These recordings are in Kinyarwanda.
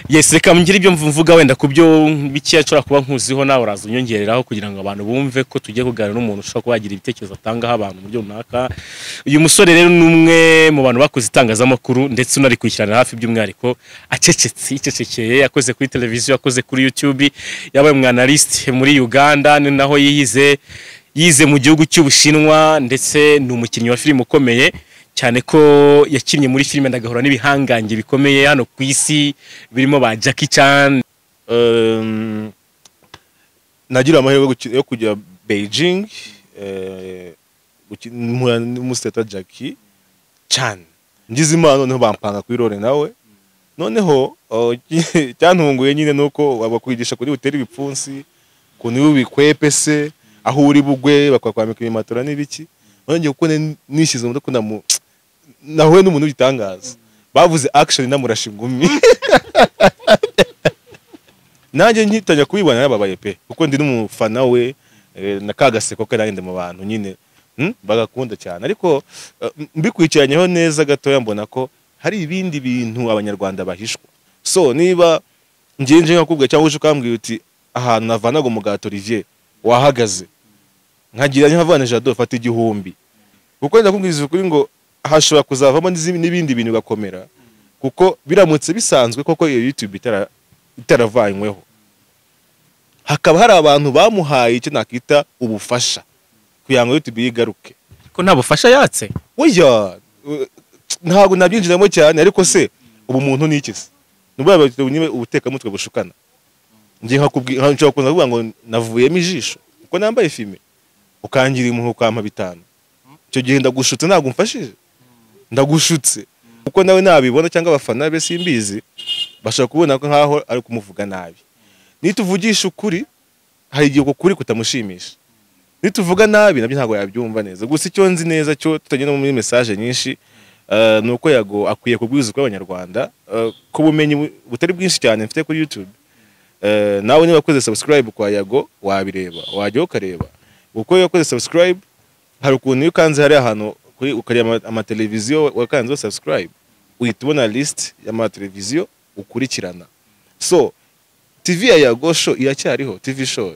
Yes, reka ngire ibyo mvuga wenda ku byo bikeya nshobora kuba nkuziho, nawe uraza unyongereraho kugira ngo abantu bumve ko tugiye kuganira n'umuntu ushobora kuba yagira ibitekerezo atangaho abantu mu buryo runaka. Uyu musore rero ni umwe mu bantu bakoze itangazamakuru ndetse unarikurikirana hafi, by'umwihariko acecetse, yicecekeye, yakoze kuri televiziyo, yakoze kuri YouTube, yabaye umwanaliste muri Uganda, ni naho yize, yize mu gihugu cy'Ubushinwa, ndetse ni umukinnyi wa filime ukomeye cyane ko yakinnye muri filime Ndagahura n'ibihangange bikomeye hano ku isi birimo ba Jackie Chan. Nagira amahirwe yo kujya Beijing, mpura n'umusiteta Jackie Chan, ngize impano noneho bampanga kuri role nawe. Noneho cyantunguye nyine nuko bakwigisha kuri butere ibipfunsi, ukuntu bikwepe se aho uri bugwe, bakakwambika ibimatora n'ibiki. None ngiye kuko nishyize mu mutwe nahuye n'umuntu w'igitangaza, bavuze action namurashe ingumi. Nanjye nkitajya kubibona narababaye pe, kuko ndi n'umufana we, na kagaseko ke nanjye ndi mu bantu nyine bagakunda cyane. Ariko mbikurikiranyeho neza gatoya mbona ko hari ibindi bintu abanyarwanda bahishwa. So niba ngiye nje nkakubwira cyangwa uje ukambwira uti ahantu navanaga umugati Olivier wahagaze, nkagira nkavana Jado fata 1000, kuko ndakubwiza ukuri ngo hashobora kuzavamo n'ibindi bintu bigakomera, kuko biramutse bisanzwe koko iyo YouTube itaravanyweho, hakaba hari abantu bamuhaye icyo nakita ubufasha kugira ngo YouTube yigaruke. Ko nta bufasha yatse? Oya, ntabwo nabyinjiramo cyane, ariko se ubu muntu ni iki se? Nubwo niba ubutekamutwe bushukana, ngiye nkakubwira, nshobora kuza kuvuga ngo navuyemo ijisho kuko nambaye fime, ukangira impuhwe ukampa 5, icyo gihe ndagushutse, ntabwo umfashije, ndagushutse. Kuko nawe nabibona cyangwa abafana be simbizi, bashobora kubona ko nkaho ari kumuvuga nabi. Nituvugisha ukuri hari igihe uko kuri kutamushimisha, nituvuga nabi nabyo ntabwo yabyumva neza. Gusa icyo nzi neza cyo tutagenda muri message nyinshi, ni uko Yago akwiye kubwiza ukuri abanyarwanda, ko ubumenyi butari bwinshi cyane mfite kuri YouTube. Nawe niba wakoze subscribe kwa Yago wabireba, wajya ukareba, kuko iyo wakoze subscribe hari ukuntu iyo ukanze hari ahantu ukareba amateleviziyo wakanze subscribe, uhita ubona list y'amateleviziyo ukurikirana. So TV ya Yago show iracyariho, TV show.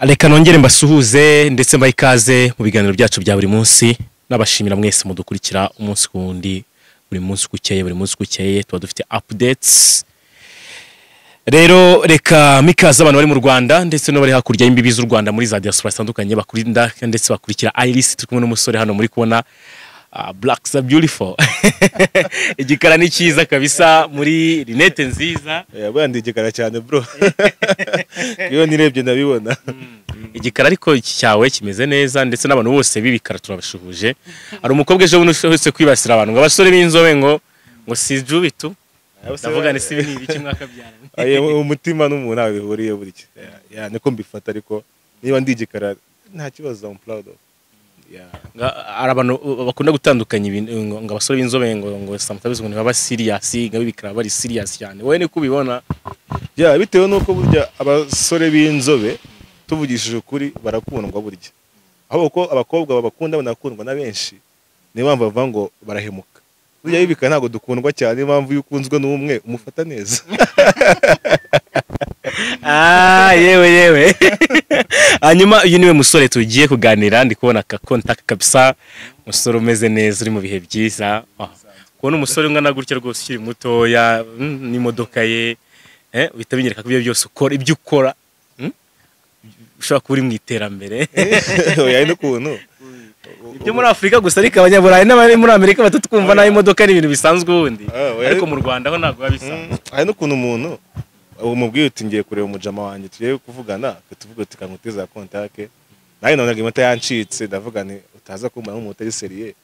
Reka nongere mbasuhuze ndetse mbahe ikaze mu biganiro byacu bya buri munsi, nabashimira mwese mudukurikira umunsi ku wundi, buri munsi ukeye, buri munsi ukeye tuba dufite updates. Rero reka mikaze abantu bari mu Rwanda ndetse no bari hakurya y'imbibi z'u Rwanda muri za diaspora zitandukanye bakurinda ndetse bakurikira Iris. Turi kumwe n'umusore hano muri kubona, blacks are beautiful. Igikara ni cyiza kabisa, muri rinete nziza. Bandi igikara cyane bro. Iyo nirebye ndabibona. Igikara ariko iki cyawe kimeze neza, ndetse n'abantu bose b'ibikara turabashuhuje. Hari umukobwa ejo bundi uherutse kwibasira abantu ngo abasore b'inzobe ngo sijubitu. Ndavuga ni sibi ni ibiki mwakabyara. Umutima n'umuntu ntawe bihuriye burya. Ya niko mbifata, ariko niba ndi igikara nta kibazo, I'm proud of. Hari abantu bakunda gutandukanya ibintu ngo abasore b'inzobe ngo sometimes ngo ntibaba serious, ngo ab'ibikara bari serious cyane. Wowe niko ubibona? Ya bitewe nuko burya abasore b'inzobe tuvugishije ukuri barakundwa burya. Aho ko abakobwa babakunda banakundwa na benshi, niyo mpamvu bavuga ngo barahemuka. Burya ibikara ntabwo dukundwa cyane, niyo mpamvu iyo ukunzwe n'umwe umufata neza. Yewe yewe. Hanyuma uyu niwe musore tugiye kuganira, ndi kubona ka contact kabisa, umusore umeze neza uri mu bihe byiza. Kubona umusore ungana gutya rwose ukiri mutoya, n'imodoka ye, uhita binyereka ko ibyo byose ukora, ibyo ukora, ushobora kuba uri mu iterambere. Oya, n'ukuntu ibyo muri Afurika gusa, ariko abanyaburayi n'abari muri Amerika batatwumva nayo imodoka ni ibintu bisanzwe ubundi. Ariko mu Rwanda ho ntabwo biba bisanzwe. Hari n'ukuntu umuntu umubwiye uti ngiye kureba umujama wanjye tugiye kuvugana, tuvuga uti kankutiza contact, nawe nabonaga imota yancitse, ndavuga nti utaza kumbona nk'umuntu utari seriye,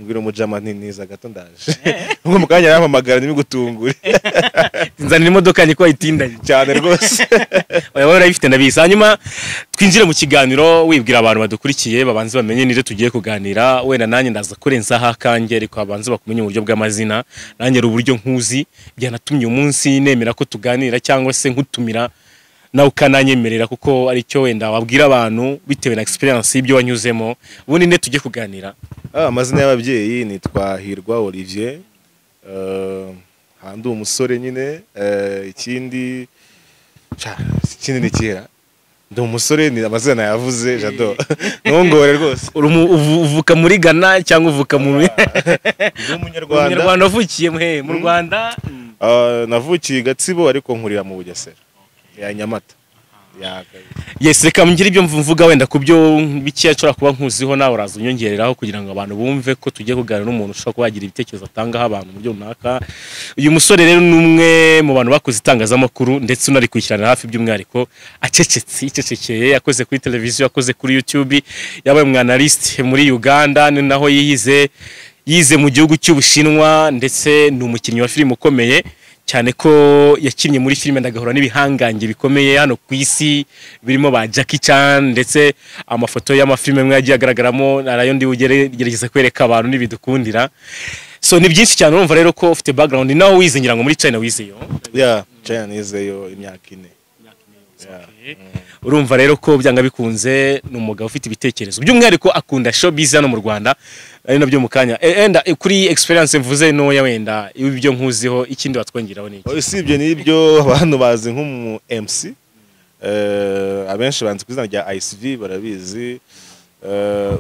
mbwira umujama nti niza gato ndaje. Ubwo mu kanya yarampamagara ntibigutungure. Nzanira imodoka yanjye ko wayitindanye cyane rwose. Oya, wowe urayifite ndabizi. Hanyuma twinjire mu kiganiro, wibwira abantu badukurikiye babanze bamenye n'ibyo tugiye kuganira. Wenda nanjye ndaza kurenzaho akanjye, ariko babanze bakumenye mu buryo bw'amazina, nanjye ari uburyo nkuzi byanatumye umunsi nemera ko tuganira cyangwa se nkutumira. Nawe ukananyemerera, kuko aricyo wenda wabwira abantu bitewe na experience y'ibyo wanyuzemo. Ubundi ne tujye kuganira. Amazina y'ababyeyi nitwa Hirwa Olivier, handi umusore nyine, ikindi ni kera ndi umusore, ni amazina yavuze Jado ntungore rwose. Uvuka muri Ghana cyangwa uvuka mu Umunyarwanda? Umunyarwanda wavukiye mu Rwanda? Navukiye Gatsibo ariko nkurira mu Bugesera ya Nyamata. Yes, reka ngire ibyo mvuga wenda ku byo bikeya nshobora kuba nkuziho, nawe uraza unyongereraho kugira ngo abantu bumve ko tugiye kuganira n'umuntu ushobora kuba yagira ibitekerezo atangaho abantu mu buryo runaka. Uyu musore rero ni umwe mu bantu bakoze itangazamakuru ndetse unarikurikirana hafi, by'umwihariko acecetse, icecekeye, yakoze kuri televiziyo, yakoze kuri YouTube, yabaye umwanaliste muri Uganda, ni naho yize mu gihugu cy'Ubushinwa, ndetse ni umukinnyi wa filime ukomeye cyane ko yakinnye muri filime ndagahura n'ibihangange bikomeye hano ku isi birimo ba Jackie Chan, ndetse amafoto y'amafilime amwe yagiye agaragaramo narayo ndi ugerageza kwereka abantu n'ibidukundira. So ni byinshi cyane, urumva rero ko ufite background. Naho wize ngira ngo muri China wizeyo? Yeah, China nizeyo imyaka 4. Urumva rero ko byanga bikunze ni umugabo ufite ibitekerezo, by'umwihariko akunda showbiz hano mu Rwanda, ari nabyo mu kanya. Enda kuri experience mvuze ntoya wenda ibyo nkuziho, ikindi watwongeraho ni iki? Usibye n'ibyo abantu bazi nk'umu MC, abenshi banzi ku izina rya ICV barabizi,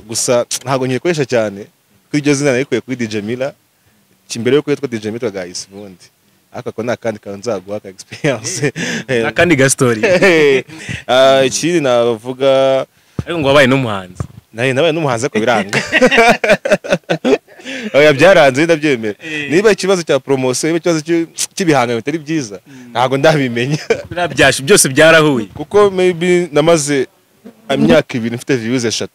gusa ntabwo nkikoresha cyane kuri iryo zina, narikuye kuri DJ Miller mbere yo kwitwa DJ Miller twaga ICV ubundi. Ariko ako ni akandi kantu nzaguha ka experience, akandi ga story. Ikindi navuga, ariko ngo wabaye n'umuhanzi? Naye nabaye n'umuhanzi ariko biranga. Oya, byaranze ndabyemera. Niba ikibazo cya promotion, niba ikibazo cy'ibihangano bitari byiza, ntabwo ndabimenya. Birabyashe byose byarahuye. Kuko maybe namaze imyaka 2 mfite views 3.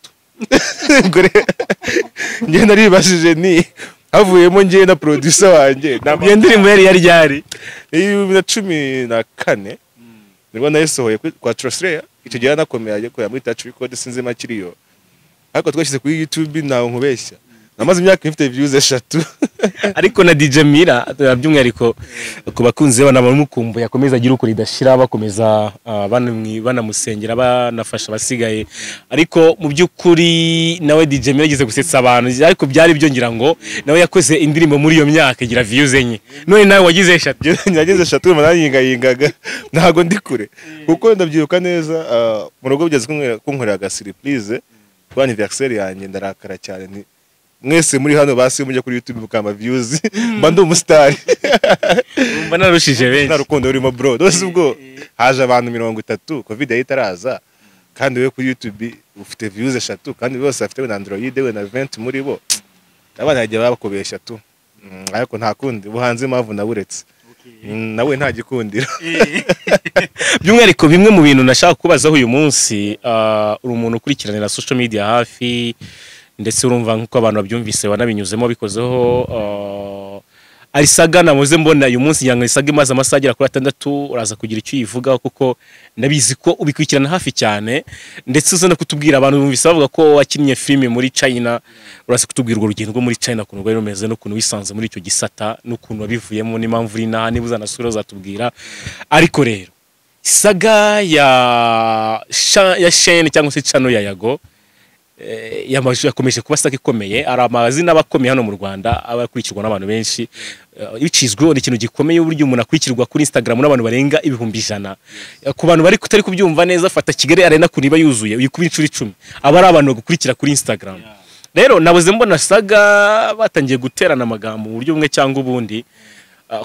Njye naribashije ni havuyemo njye na producer wanjye. Iyo ndirimbo yari ryari? 2014 nibwo nayisohoye kwa Trustrea. Icyo gihe nakomeye ajya muri Touch Record, sinzi makiriyo, ariko twashyize kuri YouTube ntawe nkubeshya, namaze imyaka mfite views 3. Ariko na DJ Mira by'umwihariko ku bakunzi be n'abamukumbuye akomeza agira ukuri idashira, bakomeza banamusengera banafasha abasigaye. Ariko mu by'ukuri nawe DJ Mira ageze gusetsa abantu, ariko byari byo ngira ngo nawe yakoze indirimbo muri iyo myaka igira views 4, none nawe wagize 3. Nagize 3, narayingayingaga ntago ndi kure, kuko ndabyibuka neza mu rugo bigeze kunkorera aga surprise ku anniversaire yanjye, ndarakara cyane nti mwese muri hano basi mujya kuri YouTube mukamba views mba ndi umustar. Mba narushije benshi. Nta rukundo rurimo bro. Dose ubwo haje abantu 30, covid yahita kandi we kuri YouTube ufite views 3 kandi bose bafite na Android we na 20 muri bo. Abana yagiye babakobesha tu. Ariko nta kundi buhanze impamvu naburetse. Nawe nta gikundiro. By'umwihariko bimwe mu bintu nashaka kubazaho uyu munsi, uri umuntu ukurikiranira social media hafi, ndetse urumva nkuko abantu babyumvise wanabinyuzemo bikozeho. Arisaga namuze mbona uyu munsi ngira ngo Isaga imaze amasaha agera kuri 6, uraza kugira icyo uyivugaho kuko ndabizi ko ubikurikirana hafi cyane, ndetse uza no kutubwira abantu bumvise bavuga ko wakinnye filime muri China, uraza kutubwira urwo rugendo rwo muri China ukuntu rwari rumeze n'ukuntu wisanze muri icyo gisata n'ukuntu wabivuyemo n'impamvu uri inaha, niba uzanasubira uzatubwira. Ariko rero Isaga ya chaîne cyangwa se channel ya Yago yakomeje kuba saga ikomeye, ari amazina abakomeye hano mu Rwanda abakurikirwa n'abantu benshi, bicizweho ni ikintu gikomeye uburyo umuntu akurikirwa kuri Instagram n'abantu barenga 100,000. Ku bantu bari kutari kubyumva neza, fata Kigali Arena kuniba yuzuye uyikuba inshuro 10, aba ari abantu bagukurikira kuri Instagram. Rero nabuze mbona saga batangiye guterana amagambo mu buryo bumwe cyangwa ubundi.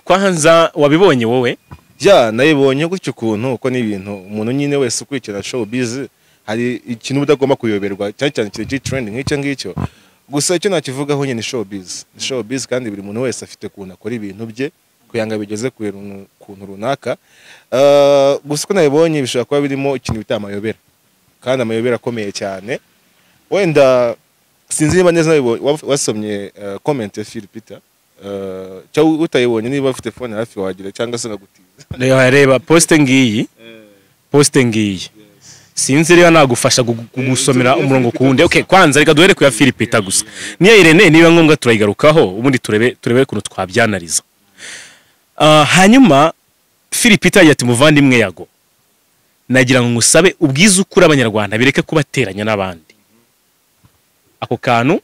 Kwanza wabibonye wowe? Ya, nayibonye gutyo ukuntu uko ni ibintu umuntu nyine wese ukurikira showbiz hari ikintu udagomba kuyoberwa, cyane cyane kiri trending nk'icyo ngicyo. Gusa icyo nakivugaho nyine showbiz, showbiz kandi buri muntu wese afite ukuntu akora ibintu bye kuyanga bigeze ku kuntu runaka. Gusa uko nabibonye bishobora kuba birimo ikintu bita amayobera, kandi amayobera akomeye cyane. Wenda sinzi niba neza wasomye comment ya Phil Peter, cyangwa utayibonye niba ufite phone hafi wagira cyangwa se ngagutiza. Reba poste ngiyi, poste ngiyi. Sinzi rero nagufasha kugusomera umurongo kuwundi. Okay, kwanza reka duhere ku ya Phil Peter gusa. Niya Irene niba ngombwa turayigarukaho, ubundi turebe kuntu twabyanariza. Hanyuma Phil Peter yati muvandimwe Yago, Nagira ngo ngusabe ubwize ukuri Abanyarwanda, bireke kubateranya n'abandi. Ako kantu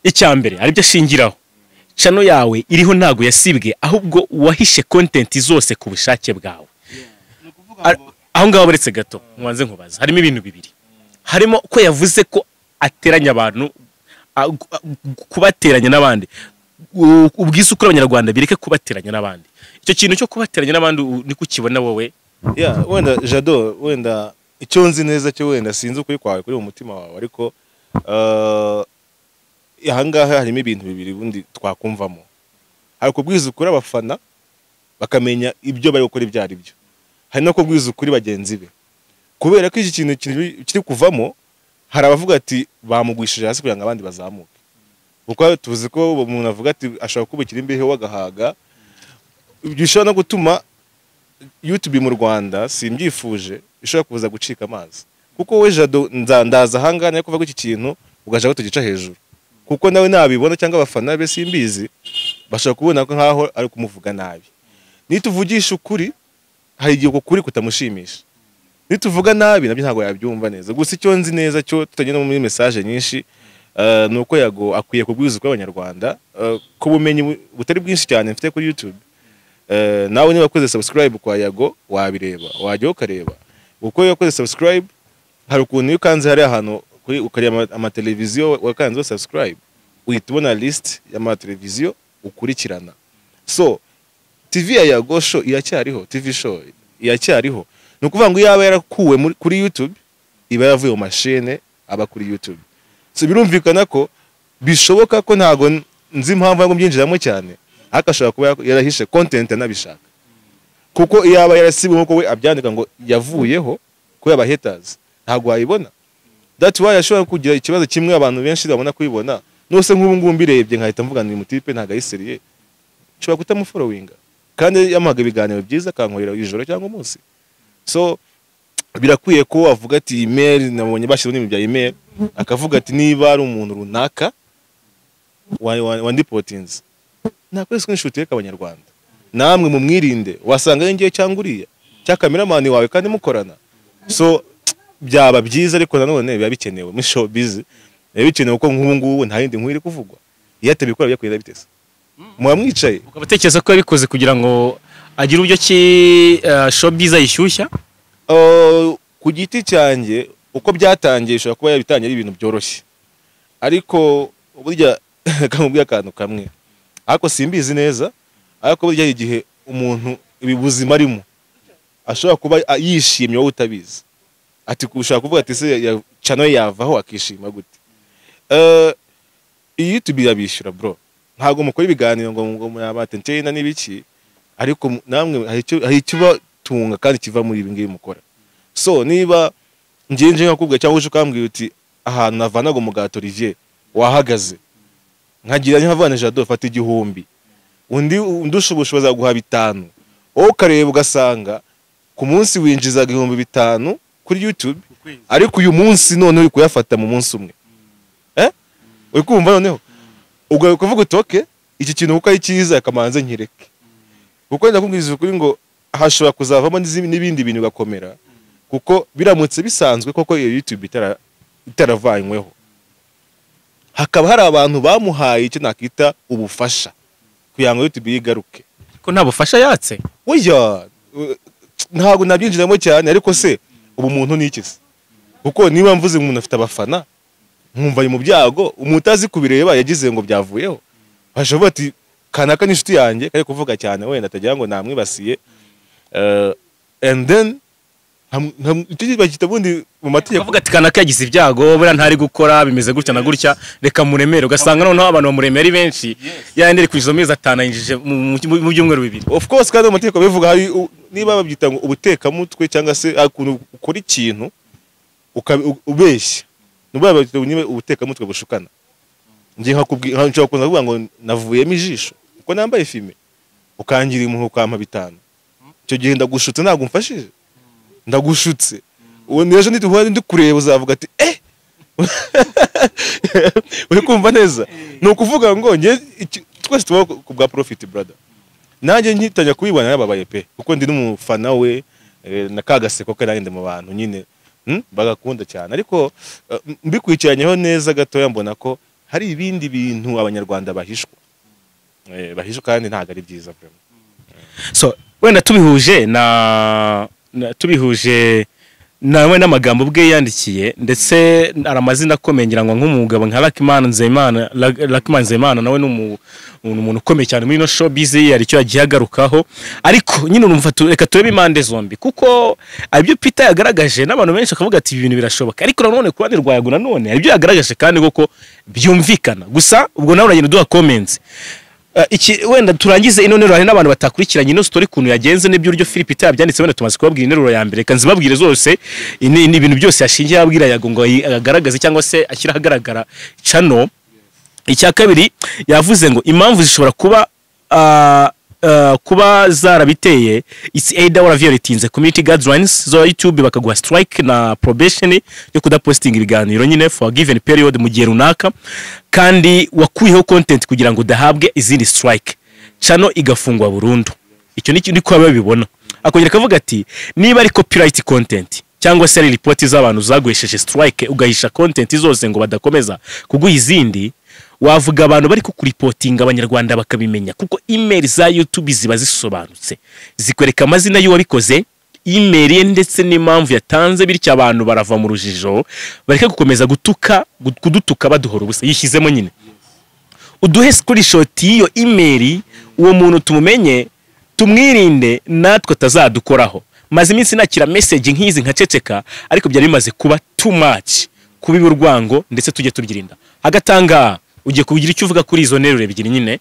icya mbere aribyo ashingiraho, channel yawe iriho ntago yasibwe, ahubwo wahishe content zose ku bushake bwawe. Aho ngaho buretse gato nkubanze nkubaza, harimo ibintu bibiri. Harimo ko yavuze ko ateranya abantu, kubateranya n'abandi. Ubwize ukuri Abanyarwanda, bireke kubateranya n'abandi. Icyo kintu cyo kubateranya n'abandi niko ukibona wowe? Yeah, wenda Jado, wenda icyo nzi neza cyo, wenda sinzi ukuri kwawe kuri mu mutima wawe, ariko ahangaha harimo ibintu bibiri ubundi twakumvamo. Hari kubwiza ukuri abafana bakamenya ibyo bari gukora ibyo ari byo, hari no kubwiza ukuri bagenzi be, kubera ko iki kintu kiri kuvamo, hari abavuga ati bamugwishije hasi kugira ngo abandi bazamuke, kuko tuzi ko umuntu avuga ati ashobora kubikira imbehe wagahaga. Bishobora no gutuma YouTube mu Rwanda, simbyifuje, ishobora kuza gucika amazi, kuko we Jado ndaza ahangana yo kuvuga iki kintu ugaje ko tugica hejuru, kuko nawe nabibona cyangwa abafana be simbizi bashobora kubona ko nkaho ari kumuvuga nabi. Nituvugisha ukuri hari igihe ukuri kutamushimisha, nituvuga nabi nabyo ntabwo yabyumva neza. Gusa icyo nzi neza cyo tutagenda muri message nyinshi, nuko Yago akwiye kubwiza ukuri Abanyarwanda, ku bumenyi butari bwinshi cyane mfite kuri YouTube. Nawe niba wakoze subscribe kwa Yago wabireba, wajya ukareba uko yakoze subscribe. Hari ukuntu iyo ukanze hari ahantu ukareba amateleviziyo wakanze subscribe, uhita ubona list y'amateleviziyo ukurikirana. So TV ya Yago show iracyariho, TV show iracyariho. Ni ukuvuga ngo yaba yarakuwe kuri YouTube, iba yaravuye mu mashene aba kuri YouTube. So birumvikana ko bishoboka ko ntago nzi impamvu ngo mbyinjiramo cyane, ariko ashobora kuba yarahishe content anabishaka, kuko yaba yarasibwe nkuko we abyandika ngo yavuyeho ko yaba haters ntago wayibona. That's why ashobora kugira ikibazo kimwe abantu benshi babona kubibona. Nose nk'ubu ngubu mbirebye nkahita mvuga ni mutipe ntago ayiseriye, nshobora kutamufollowinga kandi yamuhaga ibiganiro byiza akankorera ijoro cyangwa umunsi. So birakwiye ko avuga ati email nabonye bashyiraho n'ibintu bya email, akavuga ati niba ari umuntu runaka wandipotinze nakore screenshot yereka Abanyarwanda, namwe mumwirinde, wasanga ngiye cyangwa uriya cya cameraman wawe kandi mukorana. So byaba byiza, ariko nanone biba bikenewe muri showbiz, biba bikenewe kuko nk'ubu ngubu nta yindi nkuru iri kuvugwa. Iyo atabikora byakwira bitese muba mwicaye. Ukabatekereza ko yabikoze kugira ngo agire uburyo ki showbiz ayishyushya? Ku giti cyanjye uko byatangiye ishobora kuba yabitangiye ari ibintu byoroshye, ariko burya kamubwiye akantu kamwe ariko simbizi neza, ariko burya igihe umuntu ibibuzima arimo ashobora kuba yishimye wowe utabizi, ati ushaka kuvuga ati se channel yavaho akishima gute? Iyi YouTube irabishyura bro, ntago mukora ibiganiro ngo murabatentena n'ibiki, ariko namwe hari icyo batunga kandi kiva muri ibi ngibi mukora. So niba ngenje nkakubwira cyangwa uje ukambwira uti ahantu navanaga umugati Olivier wahagaze, nkagira nkavana Jado fata 1000, undi undusha ubushobozi aguha 5, wowe ukareba ugasanga ku munsi winjizaga 5000 kuri YouTube, ariko uyu munsi none uri kuyafata mu munsi umwe. Uri kumva noneho ubwo kuvuga uti okay iki kintu kuko ari cyiza kamanze nkireke, kuko ndakubwiza ukuri ngo hashobora kuzavamo n'ibindi bintu gakomera, kuko biramutse bisanzwe koko iyo YouTube itaravanyweho hakaba hari abantu bamuhaye icyo nakita ubufasha kugira ngo YouTube yigaruke. Ko nta bufasha yatse? Oya, ntago nabyinjiramo cyane, ariko se ubu muntu ni iki se? Kuko niba mvuze umuntu afite abafana nkumva ari mu byago, umuntu utazi kubireba yagize ngo byavuyeho, ashobora ati kanaka ni inshuti yanjye kari kuvuga cyane wenda atagira ngo namwibasiye, and then icyo bagita bundi mu mategeko avuga ati kanaka yagize ibyago buriya ntari gukora bimeze gutya na gutya, reka muremere. Ugasanga noneho abantu bamuremera ari benshi, yandi ari kwizo mezi 5 ayinjije mu byumweru bibiri. Of course kandi mu mategeko bivuga hari niba babyita ngo ubutekamutwe cyangwa se ukuntu ukora ikintu ubeshya, nubwo babyita niba ubutekamutwe bushukana. Ngiye nkakubwira nshobora kuza kuvuga ngo navuyemo ijisho kuko nambaye fime, ukangira impuhwe ukampa 5, icyo gihe ndagushutse ntabwo umfashije, ndagushutse. Uwo nejo nituhora ndi kureba uzavuga ati uri kumva neza. Ni ukuvuga ngo nge twese tuba ku bwa profit brother, nanjye nkitanya kubibona nababaye pe, kuko ndi n'umufana we, Na kagaseko ke nanjye mu bantu nyine bagakunda cyane. Ariko mbikwikiranyeho neza gatoya, mbona ko hari ibindi bintu Abanyarwanda bahishwa, bahishwa kandi ntabwo ari byiza vraiment. So wenda tubihuje tubihuje nawe n'amagambo ubwe yandikiye, ndetse hari amazina akomeye, ngira ngo nk'umugabo nka Luckman Nzeyimana. Luckman Nzeyimana nawe ni umuntu ukomeye cyane muri ino showbiz, hari icyo yagiye agarukaho. Ariko nyine urumva, reka turebe impande zombi, kuko ibyo Peter yagaragaje n'abantu benshi bakavuga ati ibi bintu birashoboka, ariko nanone ku ruhande rwa Yago nanone hari ibyo yagaragaje kandi koko byumvikana. Gusa ubwo nawe uragenda uduha comments. Iki wenda turangize ino nteruro, hari n'abantu batakurikiranye ino story ukuntu yagenze n'iby'uburyo Philip Peter yabyanditse. Wenda tumaze kubabwira interuro ya mbere, reka nzibabwire zose. Ni ibintu byose yashingiye abwira Yago ngo agaragaze cyangwa se ashyire ahagaragara channel. Icya kabiri yavuze ngo impamvu zishobora kuba kuba zarabiteye, it's either waraviolatinze community guidelines zo YouTube bakaguha strike na probation yo kudapostinga ibiganiro nyine for a given period, mu gihe runaka, kandi wakuyeho content kugira ngo udahabwe izindi strike, channel igafungwa burundu. Icyo ni ko babibona. Akongera akavuga ati niba ari copyright content cyangwa se ari report z'abantu zaguhesheje strike, ugahisha content zose ngo badakomeza kuguha izindi, wavuga abantu bari kukuripotinga Abanyarwanda bakabimenya, kuko email za YouTube ziba zisobanutse, zikwereka amazina y'uwabikoze, email ye ndetse n'impamvu yatanze, bityo abantu barava mu rujijo, bareke gukomeza gutuka, kudutuka baduhora ubusa. Yishyizemo nyine uduhe screenshot y'iyo email, uwo muntu tumumenye, tumwirinde natwe atazadukoraho. Maze iminsi nakira message nk'izi nkaceceka, ariko byari bimaze kuba too much kubiba urwango, ndetse tujye tubyirinda. Agatanga ugiye kugira icyo uvuga kuri izo nteruro ebyiri nyine.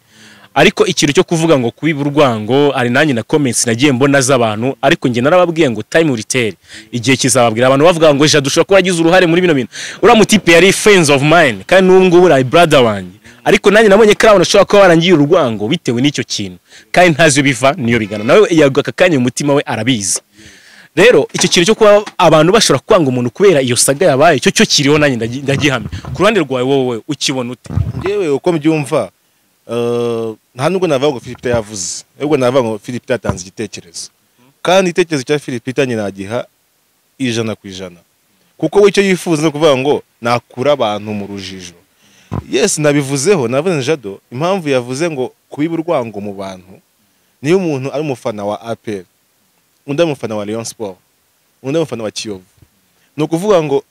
Ariko ikintu cyo kuvuga ngo kubiba urwango, ari nanjye na comments nagiye mbona z'abantu, ariko njye narababwiye ngo time will tell, igihe kizababwira. Abantu bavuga ngo Jado ushobora kuba wagize uruhare muri bino bintu, uriya mutipe yari friends of mine kandi n'ubu ngubu uri brother wanjye, ariko nanjye nabonye ko ari abantu bashobora kuba barangiye urwango bitewe n'icyo kintu kandi ntazi iyo biva niyo bigana. Nawe yaguha aka kanya mu mutima we arabizi. Rero icyo kintu cyo kuba abantu bashobora kwanga umuntu kubera iyo saga yabaye, cyo cyo kiriho, nanjye ndagihamya. Ku ruhande rwawe wowe ukibona ute? Njyewe uko mbyumva, nta nubwo navuga ngo Philip yavuze, ahubwo navuga ngo Philip yatanze igitekerezo, kandi igitekerezo cya Philip nyine nagiha 100%, kuko we icyo yifuza ni ukuvuga ngo nakura abantu mu rujijo. Yes, nabivuzeho, navuze na Jado impamvu yavuze ngo kubiba urwango mu bantu. Niyo umuntu ari umufana wa APR, undi ari umufana wa Rayon Sport, undi ari umufana wa Kiyovu, ni ukuvuga ngo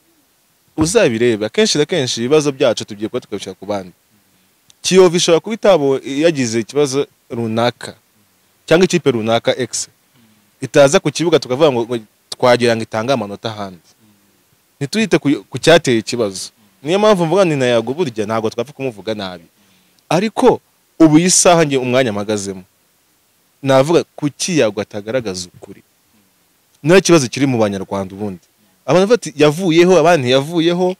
uzabirebe akenshi na kenshi ibibazo byacu tugiye kuba tukabishyira ku bandi. Kiyovu ishobora kuba itabo yagize ikibazo runaka cyangwa ikipe runaka X itaza ku kibuga, tukavuga ngo twagira ngo itange amanota ahandi, ntituyite ku cyateye ikibazo. Niyo mpamvu mvuga ni na Yago burya ntabwo twapfa kumuvuga nabi, ariko ubu iyi saha njye umwanya mpagazemo navuga kuki Yago atagaragaza ukuri. Niyo kibazo kiri mu Banyarwanda. Ubundi abantu bavuga ati yavuyeho, abandi ntiyavuyeho.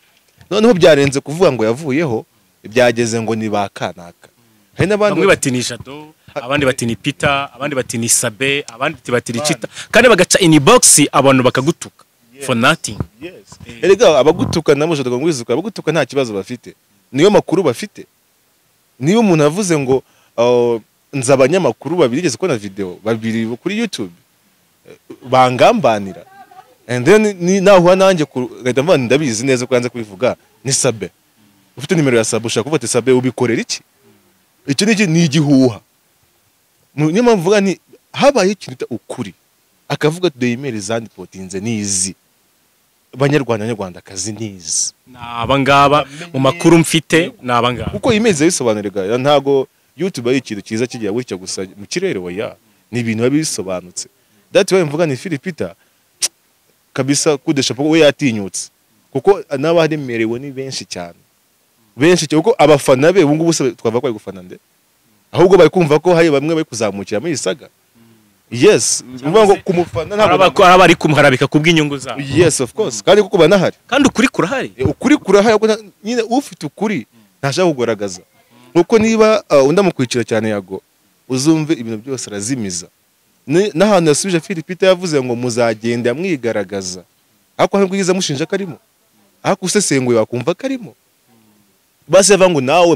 Noneho byarenze kuvuga ngo yavuyeho, byageze ngo ni ba kanaka. Hari n'abandi Bamwe bati ni Jado, abandi bati ni Peter, abandi bati ni Sabe, abandi bati ni Chita, kandi bagaca inbox abantu bakagutuka for nothing. Yes. Erega abagutuka nabo ushobora kumwizuka, abagutuka nta kibazo bafite, niyo makuru bafite. Niyo umuntu avuze ngo nzi abanyamakuru babiri, igeze kubona video babiri kuri YouTube bangambanira, and then ni nahuha nanjye ngahita mvuga nti ndabizi neza ko yanze kubivuga ni Sabe. Ufite nimero ya Sabe, ushaka kuvuga ati Sabe ubikorera iki? Icyo ni iki? Ni igihuha. Niyo mpamvu mvuga nti habaye ikintu bita ukuri, akavuga ati dore email zandipotinze nizi, Banyarwanda, Banyarwandakazi, nizi. Ni abangaba mu makuru mfite, ni abangaba. Kuko email zibisobanurira, ntago YouTube ari ikintu cyiza kigira gutya gusa mu kirere, oya, ni ibintu biba bisobanutse. That why mvuga ni Philip Peter kabisa kudesha we yatinyutse, kuko n'abaremerewe ni benshi cyane, benshi cyane, kuko abafana be ubu ngubu se twavuga ko bari gufana nde? Ahubwo bari kumva ko hari bamwe bari kuzamukira muri iyi saga. Yes, uvuga ngo kumufana ntabwo hari abari kumuharabika kubw'inyungu zabo. Yes, of course, kandi kuko banahari. Kandi ukuri kurahari. Ukuri kurahari, ariko nyine ufite ukuri ntashaka kugaragaza, kuko niba undi amukurikira cyane Yago, uzumve ibintu byose arazimiza. N'ahantu yasubije Philip Peter yavuze ngo muzagenda mwigaragaza, ariko ntabwo yize amushinja ko arimo, ariko usesenguye wakumva ko arimo. Basi yavuga ngo nawe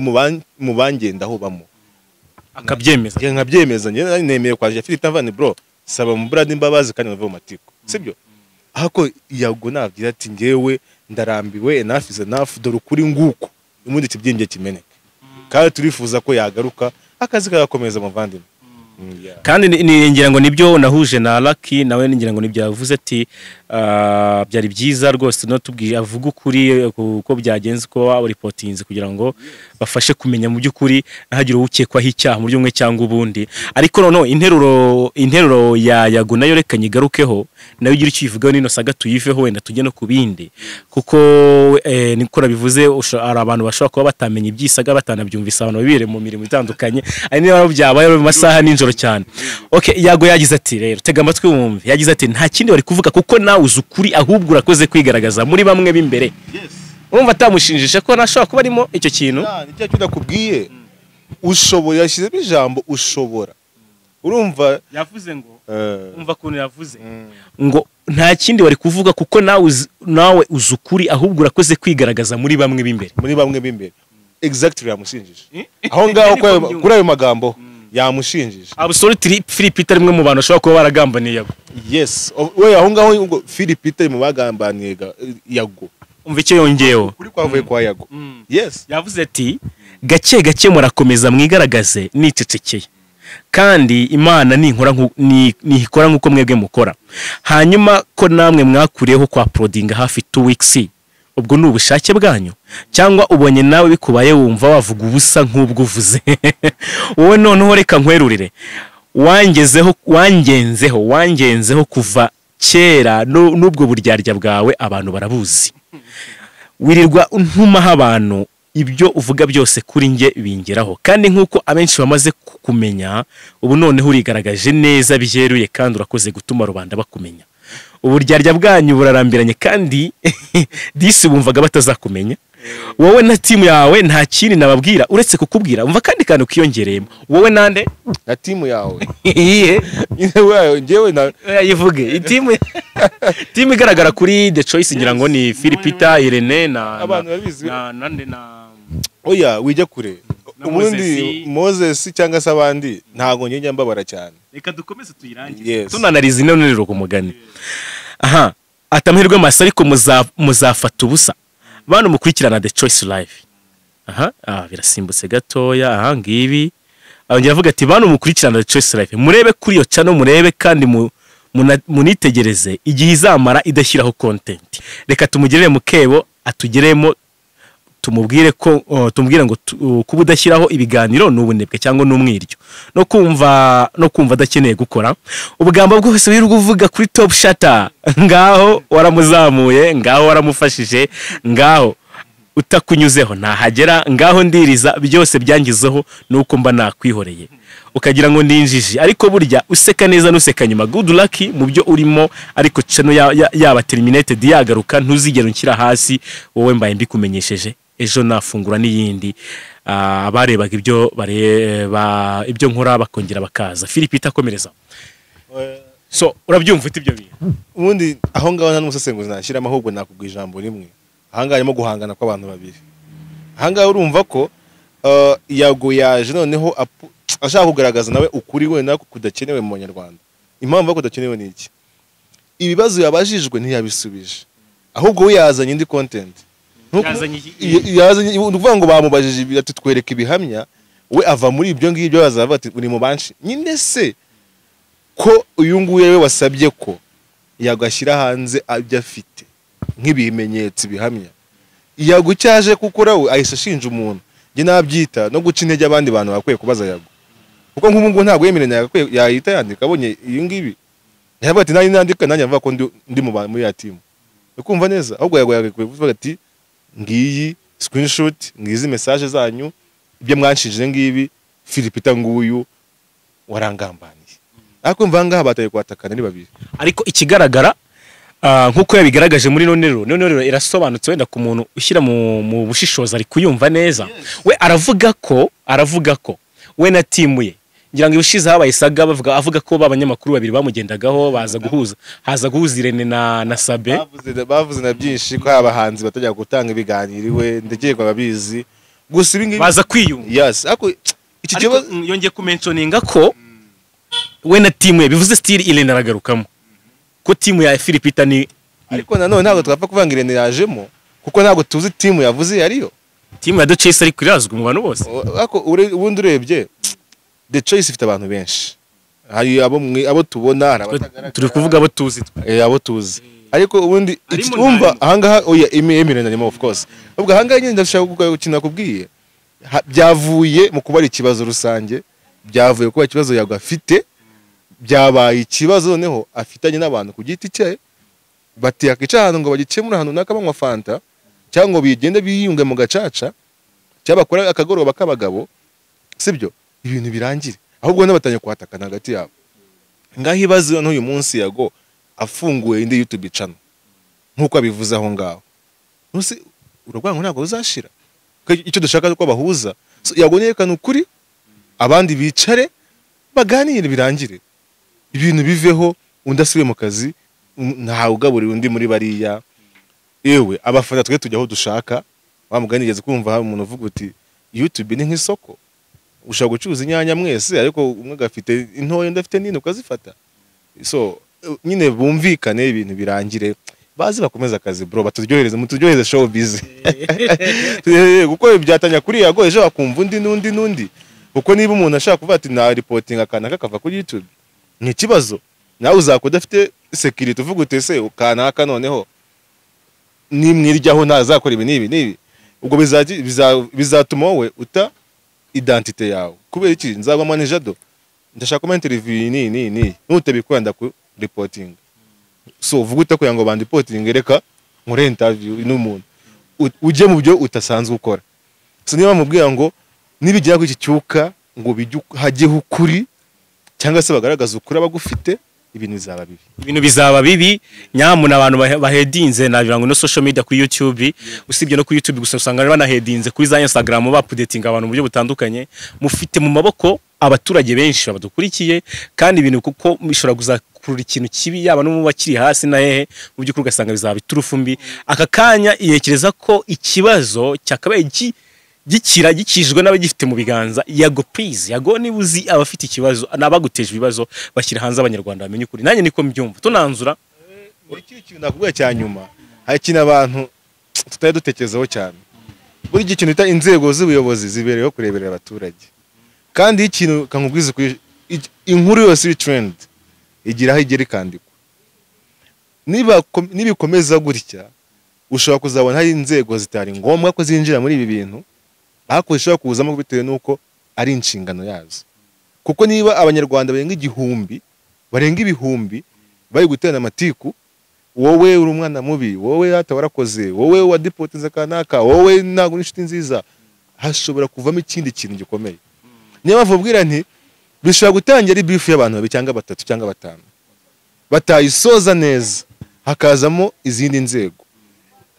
mu bangendaho bamo. Akabyemeza. Njye nkabyemeza, njye nemeye kwa Philip Peter, mvana bro, saba mu brand imbabazi kandi muve mu matiko. Sibyo? Ahako Yago nabwira ati ngewe ndarambiwe, enough is enough, dore ukuri nguko, ubundi ikibyimbye kimeneke. Kandi turifuza ko yagaruka akazi kagakomeza, muvandimwe. Yeah. Kandi ngira ngo nibyo nahuje na Lucky, nawe ngira ngo nibyo yavuze ati byari byiza rwose no tubwiye avuga ukuri uko byagenze, uko waripotinze, kugira ngo bafashe kumenya mu by'ukuri ntihagire ukekwaho icyaha mu buryo bumwe cyangwa ubundi. Ariko noneho interuro ya Yago nayo reka nyigarukeho, nayo ugira icyo uyivugaho, nino saga tuyiveho, wenda tujye no ku bindi, kuko niko nabivuze, hari abantu bashobora kuba batamenya ibyisaga, batanabyumvise, abantu bibere mu mirimo itandukanye, ari niba byabaye mu masaha nijoro cyane. Okay, Yago yagize ati rero tega amatwi wumve, yagize ati nta kindi bari kuvuga kuko nawe uzi ukuri, ahubwo urakoze kwigaragaza muri bamwe b'imbere. Urumva atamushinjisha ko nashobora kuba arimo icyo kintu? Nicyo cyo nakubwiye, ushobora, yashyizemo ijambo ushobora, urumva? Yavuze ngo, umva ukuntu yavuze ngo nta kindi wari kuvuga kuko nawe uzi ukuri, ahubwo urakoze kwigaragaza muri bamwe b'imbere. Muri bamwe b'imbere, exactly, yamushinjije aho ngaho kuri ayo magambo yamushinjije. Absolutely, Philip Peter rimwe mu bantu bashobora kuba baragambaniye Yago. Yes, we aho ngaho ngo Philip Peter mu bagambaniye Yago. Umva icyo yongeyeho. Kuri kwavuye kwa Yago. Yes. Yavuze ati gake gake murakomeza mwigaragaze nicecekeye, kandi Imana ninkora ntikora nkuko mwebwe mukora, hanyuma ko namwe mwakuriyeho kwa uploadinga hafi 2 weeks, ubwo ni ubushake bwanyu cyangwa ubonye nawe bikubaye wumva wavuga ubusa nk'ubwo uvuze wowe? Noneho reka nkwerurire, wangezeho, wangenzeho, wangenzeho kuva kera, n'ubwo buryarya bwawe abantu barabuzi, wirirwa ntumaho abantu, ibyo uvuga byose kuri njye bingeraho, kandi nk'uko abenshi bamaze kukumenya ubu noneho urigaragaje neza byeruye, kandi urakoze gutuma rubanda bakumenya. Uburyarya bwanyu burarambiranye, kandi disi bumvaga batazakumenya wowe na timu yawe. Nta kindi nababwira uretse kukubwira, umva kandi kantu kiyongereyemo, wowe nande? Na timu yawe. Iyihe? Nyine wewe, njyewe na Yivuge timu igaragara kuri The Choice, ngira ngo ni Philip Peter, Irene na Abantu babizi. na nande na Oya, wijya kure. Na Ubundi Moses. Moses cyangwa se abandi, ntago njye njya mbabara cyane. Reka dukomeze tuyirangize. Yes. Tunanariza ino nteruro ku mugani. Aha ati amahirwe masa, ariko muzafata ubusa bantu mukurikirana The Choice Live. Aha birasimbutse gatoya. Aha ngibi arongera avuga ati bantu mukurikirana The Choice Live, murebe kuri iyo channel, murebe kandi munitegereze igihe izamara idashyiraho content. Reka tumugerere mu kebo atugeremo, tumubwire ko tumubwire ngo kuba udashyiraho ibiganiro ni ubunebwe cyangwa ni umwiryo no kumva adakeneye gukora. Ubugambo bwose wirirwa uvuga kuri Top Shata, ngaho waramuzamuye, ngaho waramufashije, ngaho utakunyuzeho ntahagera, ngaho ndiriza byose byangizeho nuko mba nakwihoreye ukagira ngo ndinjiji, ariko burya useka neza nuseka nyuma. Good luck mu byo urimo, ariko channel yaba terminated yagaruka, ntuzigera unshyira hasi wowe, mbaye mbikumenyesheje. Ejo nafungura n'iyindi. Abarebaga ibyo bareba, ibyo nkora, bakongera bakaza. Philip itakomereza. So urabyumva ute ibyo bintu? Ubundi aho ngaho nta n'umusesenguzi nashyiramo, ahubwo nakubwira ijambo rimwe. Aha ngaha harimo guhangana kw'abantu babiri. Aha ngaha urumva ko Yago yaje noneho ashaka kugaragaza nawe ukuri wenda kudakenewe mu Banyarwanda. Impamvu ko kudakenewe ni iki? Ibibazo yabajijwe ntiyabisubije, ahubwo we yazanye indi content. Yazanye Yazanye, ni ukuvuga ngo bamubajije ibi, ati twereke ibihamya, we ava muri ibyo ngibyo azavuga ati uri mu banshi nyine. Se ko uyu nguyu we wasabye ko yagashyira hanze ibyo afite nk'ibimenyetso bihamya, Yago icyo aje gukora we ahise ashinja umuntu. Njye nabyita no guca intege abandi bantu bakwiye kubaza Yago, kuko nk'ubu ngubu ntabwo yemeranya yagakwiye yahita yandika abonye iyi ngibi, yavuga ati nanjye nandika, nanjye avuga ko ndi muri ya timu. Ukumva neza, ahubwo Yago yagakwiye kuvuga ati ngiyi screenshot, ngizi message zanyu, ibyo mwanshije ngibi, Philip nguyu warangambaniye. Ariko mva ngaha bataye kwatakana ni babiri. Ariko ikigaragara, nk'uko yabigaragaje muri none rero irasobanutse, wenda ku muntu ushyira mu bushishozi ari kuyumva neza. We aravuga ko we na timu ye, ngira ngo ibushize habaye saga, bavuga, avuga ko b'abanyamakuru babiri bamugendagaho, baza guhuza, haza guhuza Irene na Sabe. Bavuze na byinshi ko abahanzi batajya gutanga ibiganiro iwe, ndekeye babizi gusa ibi ngibi. Baza kwiyunga. Yes, ariko iki Ariko kibazo yongeye kumentioninga ko we na timu ye, bivuze still Irene aragarukamo. Ko team ya Philipita ni Ariko nanone ntabwo twapfa kuvuga ngo Irene yajemo, kuko ntabwo tuzi team yavuze yariyo. Team ya The Choice ariko irazwi mu bantu bose. Ariko ubundi urebye The Choice ifite abantu benshi, hari abo tubona, hari abatagaragara. Turi kuvuga abo tuzi twe. Abo tuzi. Ariko ubundi Harimo wumva ntarimo. Ahangaha oya, Emile narimo of course. Ubwo ahangaha nyine ndashaka gukina nakubwiye. Byavuye mu kuba ari ikibazo rusange, byavuye kuba ikibazo Yago afite, byabaye ikibazo noneho afitanye n'abantu ku giti cye, bati yakica ahantu ngo bagikemure ahantu runaka banywa fanta, cyangwa ngo bigende biyunge mu gacaca, cyangwa bakora akagoroba k'abagabo, sibyo, ibintu birangire. Ahubwo n'abatanye kuhatakana hagati yabo. Ngaho ibaze n'uyu munsi Yago afunguye indi YouTube channel nkuko abivuze aho ngaho, ntusi urwango ntabwo ruzashira. Kuko icyo dushaka ko bahuza. So, Yago yerekana ukuri, abandi bicare baganire birangire, ibintu biveho, undi asubire mu kazi, ntawe ugaburira undi muri bariya. Yewe abafana twe tujya aho dushaka. Wa mugani nigeze kumva hari umuntu uvuga uti YouTube ni nk'isoko, ushobora gucuruza inyanya mwese, ariko umwe agafite intoya undi afite nini ukazifata. So nyine bumvikane ibintu birangire, bazi bakomeza akazi bro, baturyohereze, muturyohereze showbiz. Kuko byatanya kuri Yago, ejo bakumva undi n'undi n'undi. Kuko niba umuntu ashaka kuvuga ati na reporting akana kakava kuri YouTube, ni ikibazo. Nawe uzakora udafite security uvuga uti ese kanaka noneho nimwiryaho ntazakora ibi n'ibi n'ibi. Ubwo bizatuma wowe uta identité yawe. Kubera iki? Nzaba manager do, ndashaka kuma interview ni ni ni nutabikora ndaku reporting. So uvuga ute kugira ngo bandipotinge, reka nkore interview n'umuntu, ujye mu byo utasanzwe ukora. So niba bamubwira ngo nibigera kuri iki cyuka ngo bijye hajyeho ukuri, cyangwa se bagaragaza ukuri abagufite, ibintu bizaba bibi. Ibintu bizaba bibi nyamuna. Abantu bahedinze nagira ngo no social media kuri YouTube, usibye no kuri YouTube gusa, usanga banahedinze kuri za Instagram, bapudetinga abantu mu buryo butandukanye. Mufite mu maboko abaturage benshi badukurikiye, kandi ibintu kuko bishobora kuzakurura ikintu kibi, yaba no mu bakiri hasi na hehe, mu by'ukuri ugasanga bizaba iturufu mbi. Aka kanya yekereza ko ikibazo cyakabaye gikira gikijwe n'abagifite mu biganza. Yago please, Yago, niba uzi abafite ikibazo n'abaguteje ibibazo, bashyira hanze abanyarwanda bamenye ukuri. Nanjye niko mbyumva. Tunanzura. Muri kino kintu nakubwiye cya nyuma, hari ikintu abantu tutari dutekerezaho cyane. Buri gihe ikintu bita inzego z'ubuyobozi zibereyeho kureberera abaturage. Kandi iyo ikintu kankubwiza ukuri, inkuru yose iri trend igira aho igera ikandikwa. Nibikomeza gutya, ushobora kuzabona hari inzego zitari ngombwa ko zinjira muri ibi bintu, ariko zishobora kuzamo bitewe n'uko ari inshingano yazo. Kuko niba abanyarwanda barenga igihumbi, barenga ibihumbi bari guterana amatiku, wowe uri umwana mubi, wowe hata warakoze, wowe wadipotinze kanaka, wowe ntabwo uri inshuti nziza, hashobora kuvamo ikindi kintu gikomeye. Niyo mpamvu mbwira nti bishobora gutangira ari beef y'abantu babiri cyangwa batatu cyangwa batanu, batayisoza neza hakazamo izindi nzego.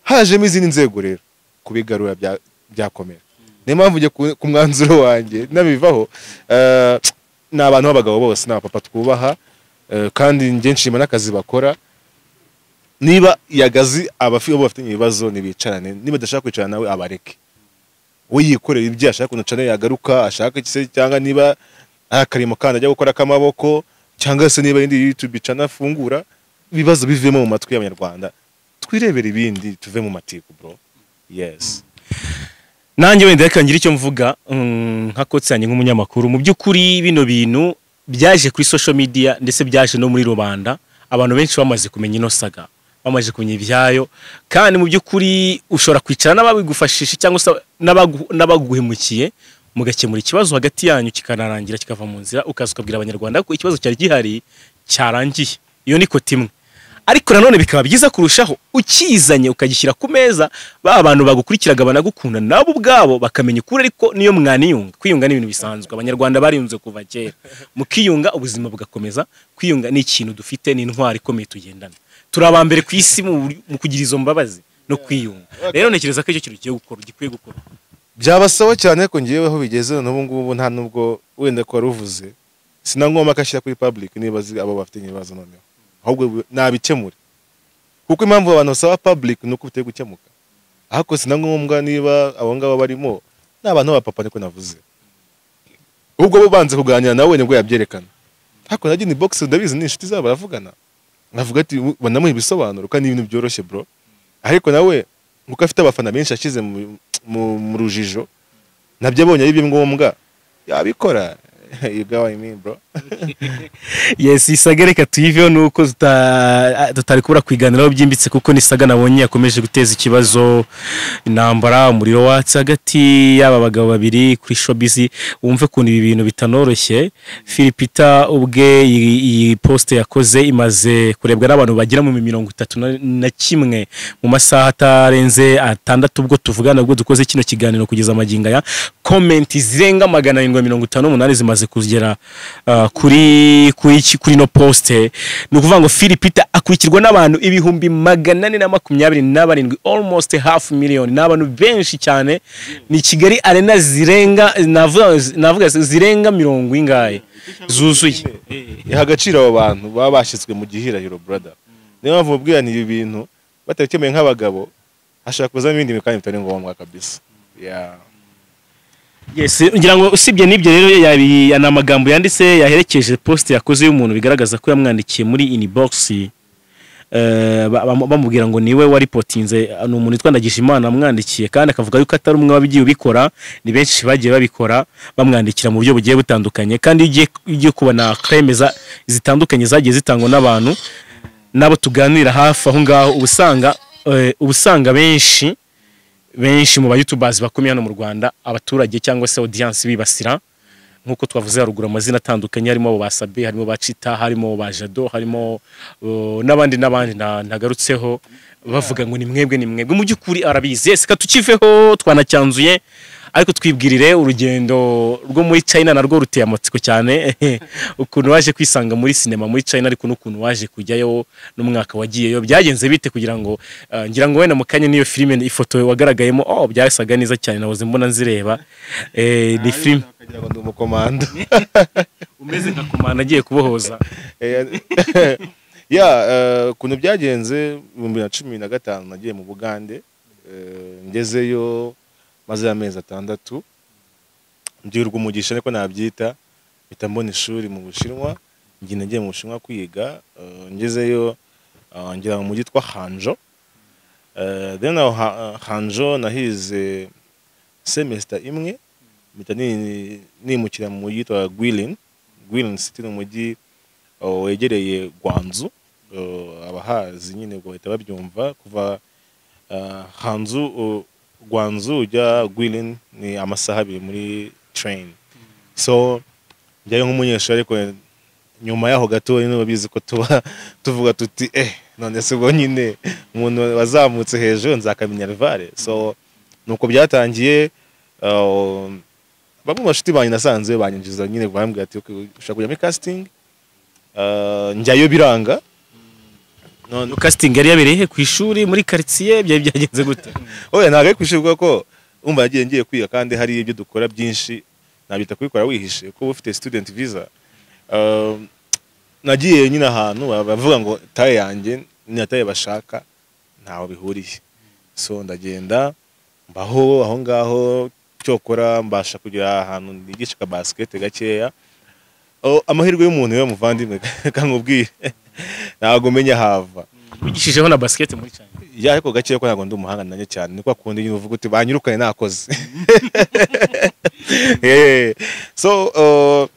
Hajemo izindi nzego rero kubigarura byakomera. Niyo mpamvu njye ku mwanzuro wanjye nabivaho, ni abantu b'abagabo bose, ni abapapa twubaha, kandi njye nshima n'akazi bakora. Niba yagazi abo bafitanye ibibazo nibicarane, niba adashaka kwicarana nawe abareke, we yikorera ibyo ashaka, ukuntu channel yagaruka ashaka iki se, cyangwa niba ari akarimo kandi ajya gukora k'amaboko, cyangwa se niba indi YouTube channel afungura, ibibazo bivemo mu matwi y'abanyarwanda, twirebere ibindi, tuve mu matiku bro. Yes. Nanjye wenda reka ngire icyo mvuga, nka kotsi yanjye nk'umunyamakuru. Mu by'ukuri bino bintu byaje kuri social media, ndetse byaje no muri rubanda, abantu benshi bamaze kumenya ino saga, bamaze kumenya ibyayo. Kandi mu by'ukuri ushobora kwicara n'ababigufashisha cyangwa se n'abaguhemukiye, mugakemura ikibazo hagati yanyu kikanarangira, kikava mu nzira, ukaza ukabwira abanyarwanda ko ikibazo cyari gihari cyarangiye. Iyo ni côté imwe. Ariko nanone bikaba byiza kurushaho ukizanye ukagishyira ku meza, ba bantu bagukurikiraga banagukunda nabo ubwabo bakamenya ukuri. Ariko niyo mwaniyunga, kwiyunga ni ibintu bisanzwe, abanyarwanda bariyunze kuva kera, mukiyunga ubuzima bugakomeza. Kwiyunga ni ikintu dufite, ni intwari ikomeye tugendana. Turi aba mbere ku isi mu kugira izo mbabazi no kwiyunga. Rero ntekereza ko icyo kintu kigiye gukora, gikwiye gukora. Byabasaba cyane ko ngewe aho bigeze n'ubu ngubu, nta nubwo wenda ko waruvuze, sinangomba ko ashyira kuri public niba azi abo bafite ibibazo noneho, ahubwo nabikemure. Kuko impamvu abantu basaba public ni uko bitari gukemuka. Ariko sinangombwa, niba abo ngabo barimo ni abantu b'abapapa, niko navuze, ahubwo bo banze kuganira nawe nibwo yabyerekana. Ariko najye ni box, ndabizi ni inshuti zabo baravugana. Nkavuga ati banamuha ibisobanuro kandi ibintu byoroshye, bro. Ariko nawe nkuko afite abafana benshi ashyize mu rujijo, nabyo abonye ari byo ngombwa yabikora. You get what I mean, bro? Yes, isaga reka tuyiveho, nuko tutari kubura kwiganiraho byimbitse, kuko ni saga nabonye yakomeje guteza ikibazo, intambara, umuriro watse hagati y'aba bagabo babiri kuri showbiz. Wumve ukuntu ibi bintu bitanoroshye. Phil Peter ubwe iyi post yakoze imaze kurebwa n'abantu bagera mu 31 mu masaha atarenze 6 ubwo tuvugana, ubwo dukoze kino kiganiro kugeza amagingo aya. Comment zirenga 758 zimaze kugera kuri no post. Ni ukuvuga ngo Phil Peter akurikirwa n'abantu 427,000, almost half million. Ni abantu benshi cyane, ni Kigali Arena zirenga, navuga zirenga mirongo ingahe zuzuye. Iha agaciro abo bantu baba bashyizwe mu gihirahiro, brother. Niyo mpamvu mubwira nti ibi bintu batabikemeye nk'abagabo, hashobora kuzamo ibindi bintu kandi bitari ngombwa kabisa, yeah. Yes, ngira ngo usibye n'ibyo rero, ni amagambo yanditse yaherekeje post yakoze y'umuntu bigaragaza ko yamwandikiye muri inbox, bamubwira ngo niwe waripotinze. Ni umuntu witwa Ndagijimana amwandikiye, kandi akavuga yuko atari umwe wabigiye ubikora, ni benshi bagiye babikora, bamwandikira mu buryo bugiye butandukanye. Kandi iyo ugiye kubona kwemeza zitandukanye zagiye zitangwa n'abantu n'abo tuganira hafi aho ngaho, uba usanga benshi benshi mu ba youtubers bakomeye hano mu Rwanda, abaturage cyangwa se audience bibasira, nk'uko twavuze haruguru amazina atandukanye, harimo abo ba Sabe, harimo ba Chita, harimo ba Jado, harimo n'abandi n'abandi ntagarutseho, bavuga ngo ni mwebwe, ni mwebwe. Mu by'ukuri arabizi. Yes, tukiveho, twanacyanzuye, ariko twibwirire urugendo rwo muri China, narwo ruteye amatsiko cyane, ukuntu waje kwisanga muri sinema muri China, ariko n'ukuntu waje kujyayo n'umwaka wagiyeyo byagenze bite, kugira ngo ngira ngo wenda mu kanya niyo filime, ifoto wagaragayemo, oh, byasaga neza cyane, nahoze mbona nzireba, ni filime. Bakagira ngo ndi umukomando. Umeze nka komanda agiye kubohoza. Ya, ukuntu byagenze, 2015 nagiye mu Bugande, ngezeyo maze amezi 6, ngirirwa umugisha, niko nabyita, mpita mbona ishuri mu Bushinwa. Njye nagiye mu Bushinwa kwiga, ngezeyo, ngera mu mujyi witwa Hangzhou. Then aho Hangzhou nahize semester imwe, mpita nimukira mu mujyi witwa Guilin. Guilin City ni umujyi wegereye Guangzhou. Abahazi nyine ubwo bahita babyumva, kuva Hangzhou, Guangzhou ujya Guilin ni amasaha 2 muri train. So njyayo nk'umunyeshuri, ariko nyuma yaho gato nyine babizi ko tuba tuvuga tuti none se ubwo nyine umuntu wazamutse hejuru nzakamenya rivare. So nuko byatangiye, bamwe mu bashuti banjye nasanze banyinjiza nyine, bambwira ati: "Okay, ushaka kujya muri casting?" Njyayo biranga. None Casting yari yabereye he? Ku ishuri, muri quartier, byari byagenze gute? Oya, ntabwo ari ku ishuri, kuko umva yagiye ngiye kwiga, kandi hari ibyo dukora byinshi nabita kubikora wihishe, kuko uba ufite student visa. Nagiye nyine ahantu bavuga ngo taille yanjye ni taille bashaka, ntaho bihuriye. So ndagenda mbaho aho ngaho, cyokora mbasha kugira ahantu nigisha ka basket gakeya. Oh, amahirwe y'umuntu yo muvandimwe, kankubwire, ntabwo menya hava. Wigishijeho na basket muri China? Ya, ariko gake, ko ntabwo ndi umuhanga nanjye cyane. Niko akunda nyine uvuga uti banyirukanye nakoze. So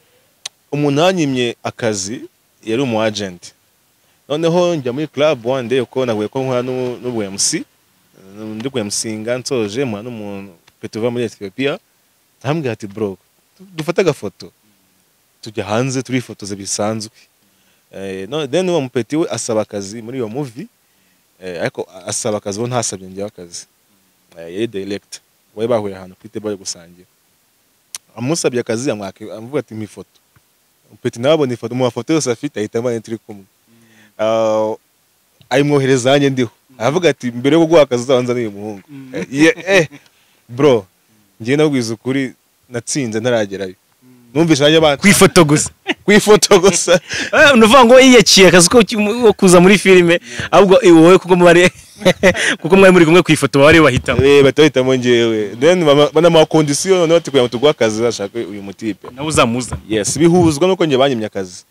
umuntu yanyimye akazi yari umu agent. Noneho njya muri club one day, uko nahuye ko nkora n'ubu MC, ndi ku MCinga, nsoje mpura n'umuntu pe tuva muri Ethiopia, arambwira ati: "Bro, dufate agafoto." Tujya hanze turifotoza bisanzwe. No, then uwo mupeti we asaba akazi muri iyo movie, ariko asaba akazi, bo ntasabye njyewe akazi. Yari director, bari bahuye ahantu kuri table bari gusangira, amusabye akazi, amwaka, amuvuga ati: "Mpa ifoto." Umupeti nawe abona ifoto, mu mafoto yose afite ahita abona turi kumwe. Ayimwohereza nanjye ndiho, aravuga ati: "Mbere yo kuguha akazi uzabanza n'uyu muhungu." Bro, njyewe nabwiza ukuri, natsinze ntaragerayo, numvise nanjye Ku ifoto gusa? Ku ifoto gusa. Ni ukuvuga ngo yiyakiye akazi ko kuza muri filime, ahubwo wowe kuko mwari muri kumwe ku ifoto bari bahitamo. Bahita bahitamo njyewe, then banamuha condition noneho ati: "Kugira ngo tuguhe akazi, bashaka uyu mutipe." Nawe uzamuzana. Yes, bihuzwa nuko njye banyimye akazi.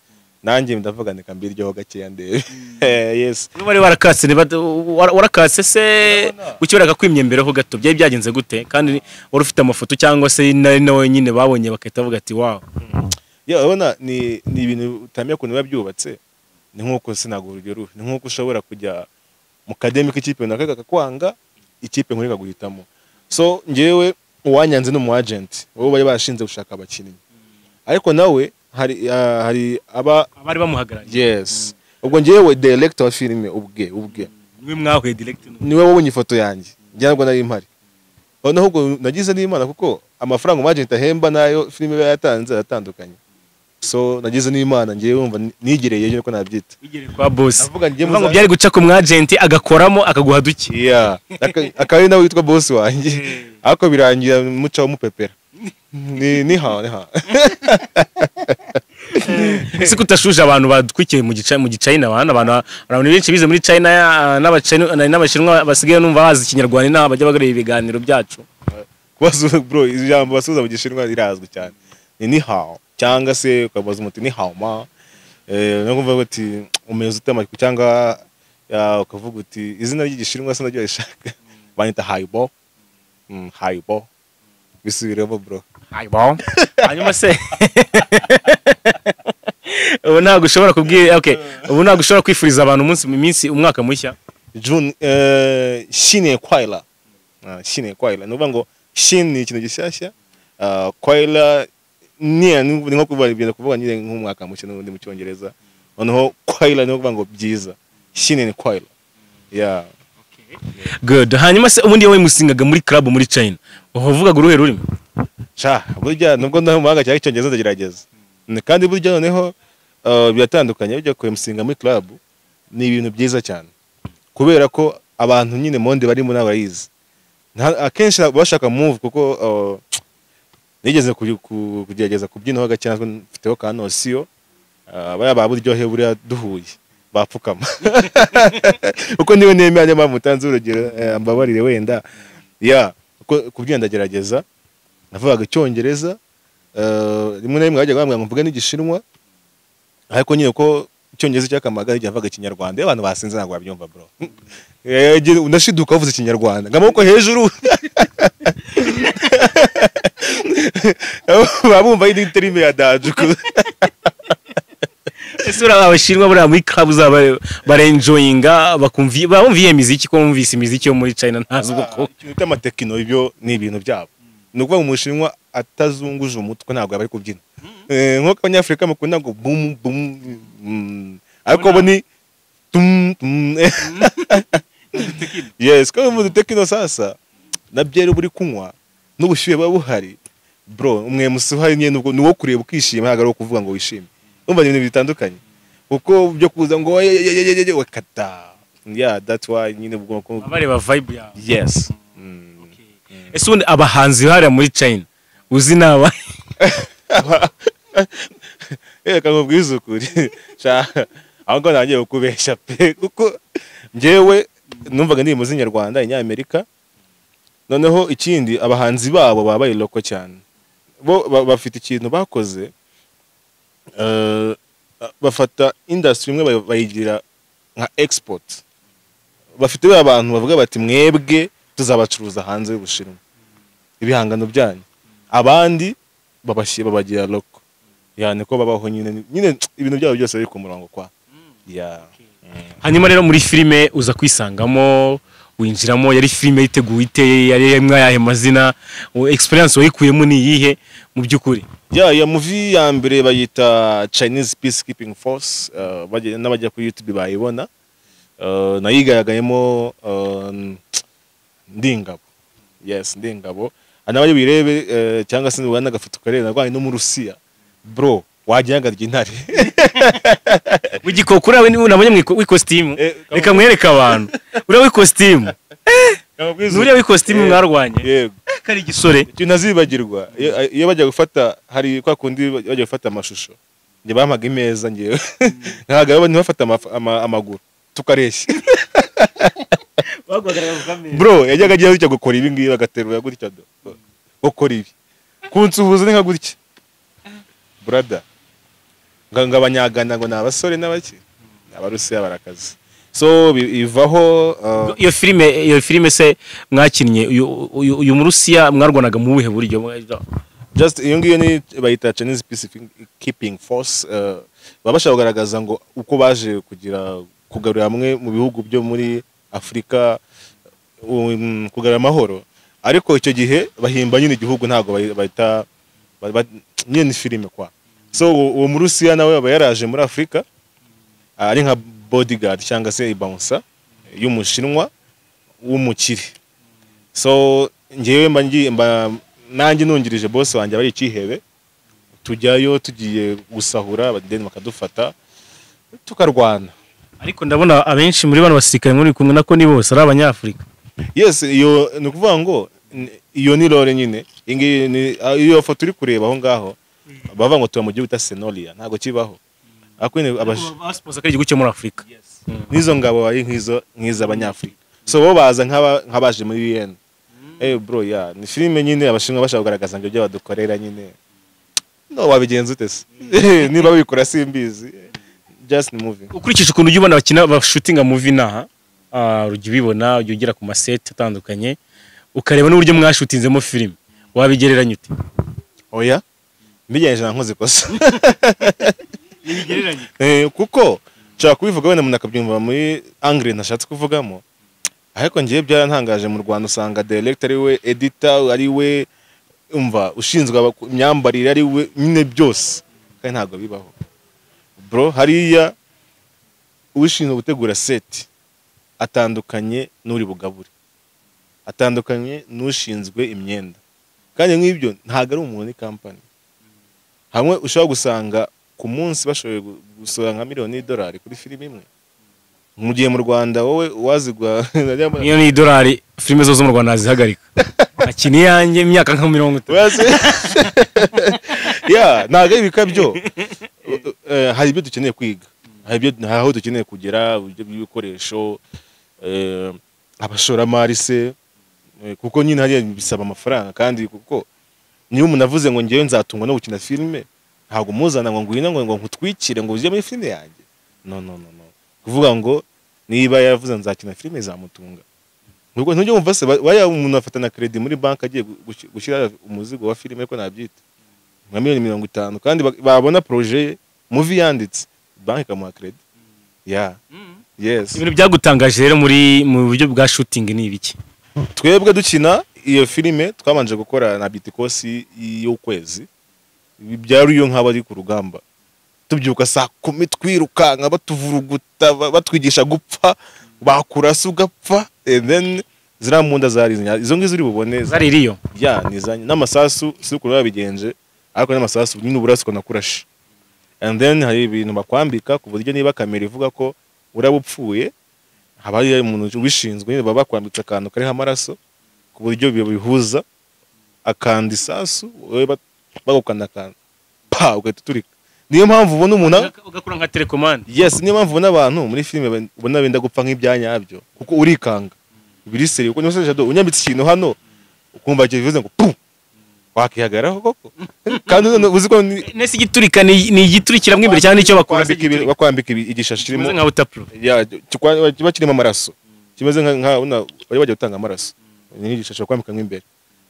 Nanjye ndavuga ndeka mbiryoho gakeya ndebe. Yes. Niba wari warakatse, niba warakatse se kuki barakakwimye mbere ho gato, byari byagenze gute? Kandi wari ufite amafoto cyangwa se nari nawe nyine babonye bakahita bavuga ati wow. Yeah, urabona ni ibintu utamenya ukuntu biba byubatse. Ni nkuko sinaguha urugero, ni nkuko ushobora kujya mu kademi k'ikipe runaka kakakwanga, ikipe nkuru ikaguhitamo. So njyewe uwanyanze ni umu agent, wowe bari bashinze gushaka abakinnyi, ariko nawe hari aba abari bamuhagarariye. Yes. Ubwo njyewe director wa filime ubwe niwe mwahuye direct? Niwe wabonye ifoto yanjye, njye ntabwo nari mpari. Noneho ubwo nagize n'Imana, kuko amafaranga umu agent ahemba nayo filime iba yatanze aratandukanye. So nagize n'Imana, njyewe wumva nigereye niko nabyita. Wigereye kwa boss. Ndavuga njye Uvuga ngo byari guca ku mwagent agakoramo akaguha duke. Yeah, akaba ari nawe witwa boss wanjye, ariko birangira mucaho mupepera ni ha ni ha. Ese kutashuje abantu badukwikiye mu gichina, abantu benshi bize muri China n'abachina n'abashinwa basigaye numva bazi ikinyarwanda inaha bajya bagareba ibiganiro byacu. Kubaza bro, ijambo basubiza mu gishinwa rirazwi cyane ni hao, cyangwa se ukabaza umuti ni hao ma, no kuvuga uti umeze ute amajwi, cyangwa ukavuga uti izina ry'igishinwa se naryo rishaka banyita haibo. Haibo bisubiremo bro. Haibo. Hanyuma se ubu ntabwo ushobora kubwira, okay, ubu ntabwo ushobora kwifuriza abantu umunsi mu minsi umwaka mushya? June shine kwaila. Shine kwaila ni ukuvuga ngo shin ni ikintu gishyashya, kwaila ni nko kuvuga ibintu kuvuga nyine nk'umwaka mushya n'ubundi mu Cyongereza. Noneho kwaila ni ukuvuga ngo byiza, shine ni kwaila. Yeah. Good. Hanyuma se ubundi wowe musingaga muri club muri China uvugaga uruhe rurimi? Sha burya nubwo ndaho umuhanga cyangwa Icyongereza ndagerageza. Kandi burya noneho biratandukanye, bijya kwemusinga muri club ni ibintu byiza cyane, kubera ko abantu nyine monde barimo n'abayizi akenshi bashaka move, kuko nigeze kugerageza kubyinaho gake natwe mfiteho ka nosiyo, baya ba buryohe buriya duhuye bapfukama kuko niwe nemera, niyo mpamvu utanze urugero, mbabarire wenda. Yeah, kubyina ndagerageza, navugaga Icyongereza, rimwe na rimwe bajyaga bambwira ngo mvuge n'Igishinwa, ariko nyine ko Icyongereza cyakamaga igihe mvuga Ikinyarwanda, iyo abantu basinze ntabwo babyumva bro. Unashiduka bavuze Ikinyarwanda ngamaboko hejuru babumva indi terime ya dajuku. Ese uriya abashinwa buriya muri club zaba barenjoyinga bakumva bumva iyo miziki, ko bumvise imiziki yo muri China ntazi ubwoko. Ikintu cy'amatekino ibyo ni ibintu byabo. Ni ukuvuga ngo umushinwa atazunguje umutwe ntabwo yaba ari kubyina. Nk'uko abanyafurika mukunda ngo bum bum, ariko bo ni tum tum. Yes, ko mu tekino sasa na byeri buri kunywa n'ubushyuhe buba buhari bro, umwe musuha nyine ubwo ni wo kureba ukishima, ntabwo ari ukuvuga ngo wishime. Umva ibintu bitandukanye, kuko byo kuza ngo wakata. Yeah, that's why nyine ubwo bareba vibe yawe. Yes. Ese ubundi abahanzi hariya muri China uzi naba? Reka nkubwize ukuri, aho ngaho ntangiye kukubeshya pe, kuko njyewe numvaga indirimbo z'inyarwanda, inyamerika. Noneho ikindi abahanzi babo babaye loko cyane, bo bafite ikintu bakoze, bafata industry imwe bayigira nka export. Bafite abantu bavuga bati mwebwe tuzabacuruza hanze y'Ubushinwa ibihangano byanyu, abandi babashyira babagira loko. Yani ko babaho nyine nyine ibintu byabo byose biri ku murongo kwa. Yeah. Hanyuma rero muri filime uza kwisangamo, winjiramo, yari filime yiteguye iteye, yari mwayahe mazina, experience wayikuyemo ni iyihe mu by'ukuri? Yeah, ya movie ya mbere bayita Chinese Peacekeeping Force, n'abajya kuri YouTube bayibona. Nayigaragayemo Ndingabo. Yes, Ndingabo. Anabaye birebe cyangwa se nubana agafoto karere narwaye no mu Rusiya. Bro, wagira ngo intare. Wigikoko urawe nabonye mu costume. Reka mwereke abantu. Urawe w'ikositimu. Uriya w'ikositimu mwarwanye. Yego. Kari igisore. Icyo ntazibagirwa. Iyo bajya gufata hari kwa kundi bajya gufata amashusho. Nge bampaga imeza ngewe. Ntaga abantu bafata amaguru tukareshya. Bro, yajyaga agiye gutya gukora ibi ngibi bagaterura gutya do. Gukora ibi. Kunsuhuza ni nka gutya. Brother. Ngo abanyagana ngo ni abasore n'abaki, Abarusiya barakaze. So ivaho Iyo filime se mwakinnye, uyu Murusiya mwarwanaga mu buhe buryo? Just iyo ngiyo ni bayita Chinese Peacekeeping Force. Baba bashaka kugaragaza ngo uko baje kugira kugarura hamwe mu bihugu byo muri Afurika, kugarura amahoro. Ariko icyo gihe bahimba nyine igihugu, ntabwo bahita nyine ni filime kwa. So uwo Murusiya nawe aba yaraje muri Afurika ari nka bodyguard cyangwa se bouncer y'Umushinwa w'umukire. So ngewe mba ngiye, mba nanjye nungirije boss wanjye, aba ari ikihebe. Tujyayo tugiye gusahura, then bakadufata tukarwana. Ariko ndabona abenshi muri bano basirikare muri kumwe nako ni bose ari Abanyafurika. Yes, iyo ni ukuvuga ngo iyo ni role nyine. Iyi ngiyi ni iyo foto uri kureba aho ngaho, bavuga ngo tuba mu gihugu bita Senolia, ntabwo kibaho, ariko nyine Basipoza ko ari igihugu cyo muri Afurika. N'izo ngabo ari nk'izo nk'iz'Abanyafurika. So bo baza nk'abaje muri UN. Bro, ya ni filime nyine Abashinwa bashaka kugaragaza ngo ibyo badukorera nyine. No wabigenza ute se niba babikora? Simbizi, just ni movie. Ukurikije ukuntu ujya ubona bakina, bashutinga movie inaha, ujya ubibona, ujya ugera ku maseti atandukanye, ukareba n'uburyo mwashutinzemo filime, wabigereranya ute? Oya, mbigereranyije na nkoze ikosa. Kuko nshobora kubivuga wenda umuntu akabyumva muri angle ntashatse kuvugamo, ariko ngewe byarantangaje. Mu Rwanda usanga director ari we editor, ari we umva ushinzwe imyambarire, ari we nyine byose, kandi ntabwo bibaho bro. Hariya ushinzwe gutegura set atandukanye n'uri bugabure, atandukanye n'ushinzwe imyenda. Kandi nk'ibyo ntabwo ari umuntu, ni company. Hamwe ushobora gusanga ku munsi bashoboye gusohora nka miliyoni y'idolari kuri filime imwe, mu gihe mu Rwanda wowe wazigwa Niyo ni idolari, filime zo mu Rwanda nazihagarika, akina iyanjye imyaka nka 30. Ya, ntabwo ari ibikabyo. Hari ibyo dukeneye kwiga, hari aho dukeneye kugera, uburyo bw'ibikoresho, abashoramari se, kuko nyine hariya bisaba amafaranga. Kandi kuko niba umuntu avuze ngo ngewe nzatungwa no gukina filime, ntabwo muzana ngo ngwino ngo nkutwikire ngo ujye muri filime yanjye. No, no, no, no. Kuvuga ngo niba yaravuze nzakina filime zamutunga, nubwo ntujya wumva se bariya umuntu afata na credit muri banki agiye gushyira umuzigo wa filime, ariko nabyita nka miliyoni 50, kandi babona projet ye, movie yanditse, banki ikamuha credit ya yes. Ibintu byagutangaje rero muri mu buryo bwa shooting ni ibiki? Twebwe dukina iyo filime twabanje gukora na bitikosi y'ukwezi, byari iyo nk'abari ku rugamba, tubyuka saa 10 twirukanka, batuvuruguta, batwigisha gupfa, bakurasa ugapfa. And then ziriya mbunda zari izo ngizo uri bubone. Zari iriyo? Ya, nizanye n'amasasu, si ukuntu babigenje, ariko n'amasasu nyine uburasi ukanakurashe. And then hari ibintu bakwambika ku buryo niba kamera ivuga ko uraba upfuye, haba hari umuntu ubishinzwe nyine, baba bakwambitse akantu kariho amaraso ku buryo bihuza akanda isasu, wowe bagukanda akantu pa ugahita uturika. Niyo mpamvu ubona umuntu Ugakora nka télécommande. Yes, niyo mpamvu ubona abantu muri filime ubona benda gupfa nk'ibyanyabyo, kuko urikanga biri sérieux. Kuko niba Jado unyambitse ikintu hano ukumva kivuze ngo pu, wakihagararaho koko? Kandi none uzi ko Nese igiturika ni igiturikira mo imbere cyangwa nicyo bakora? Bakwambika igishashi kirimo Kimeze nka butapro. Ya, kiba kirimo amaraso, kimeze nka bari bajya gutanga amaraso, ni nk'igishashi bakwambika mo imbere,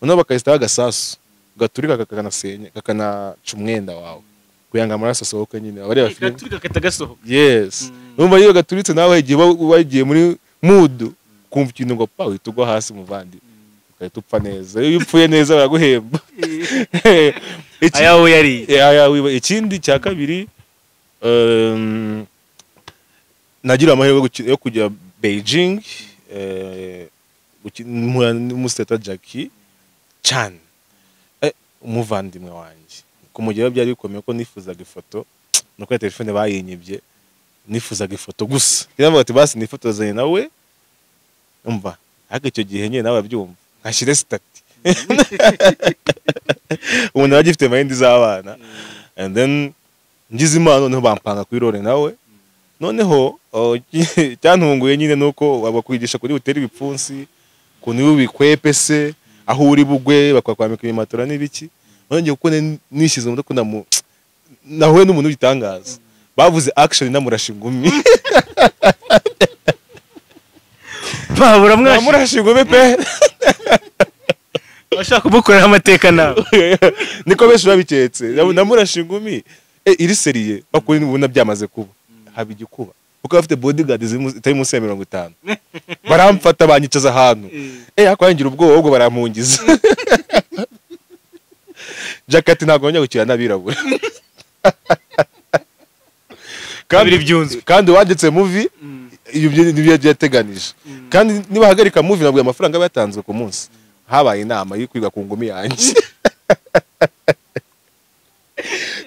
noneho bakahitaho agasasu gaturika kakanasenya, kakanaca umwenda wawe kugira ngo amaraso asohoke nyine abareba filime. Gaturika gahita gasohoka. Yes, numva iyo gaturitse nawe igihe uba wagiye muri mood, kumva ikintu ngo pa, uhita ugwa hasi muvandi, ugahita upfa neza. Iyo upfuye neza baraguhemba. Ayawe yari Ya, ikindi cya kabiri, nagira amahirwe yo kujya Beijing, mpura n'umusiteta Jackie Chan, umuvandimwe wanjye. Kumugeraho byari bikomeye ko nifuzaga ifoto, nuko ya telefone bayinyibye. Nifuzaga ifoto gusa, yaravuga ati basi nifotozanye nawe. Umva, ariko icyo gihe nyine nawe abyumva nkashyire status, umuntu aba agifite mind z'abana. And then ngize Imana noneho bampanga kuri role nawe. Noneho cyantunguye nyine nuko bakwigisha kuri butere ibipfunsi, ukuntu uri bikwepe se, aho uri bugwe, bakakwambika ibimatora n'ibiki. None ngiye kuko nishyize mu mutwe ko Nahuye n'umuntu w'igitangaza. Bavuze action namurashe ingumi. Babura mwashi. Namurashe ingumi pe. Bashaka kumukorera amateka nawe. Niko benshi babiketse. Namurashe ingumi. Iri seriye bakuri ubona byamaze kuba. Haba igikuba. Kuko bafite bodyguard zitari munsi ya 50. Baramfata banyicaza ahantu. Akwangira ubwoba ubwo barampungiza. Jack ati ntabwo njya gukina n'abirabura. Kabiri byunzwe. Kandi wanditse movie ibyo nibyo yateganije. Kandi niba hagarika movie nabwo amafaranga batanzwe ku munsi. Habaye inama yo kwiga ku ngumi yanjye.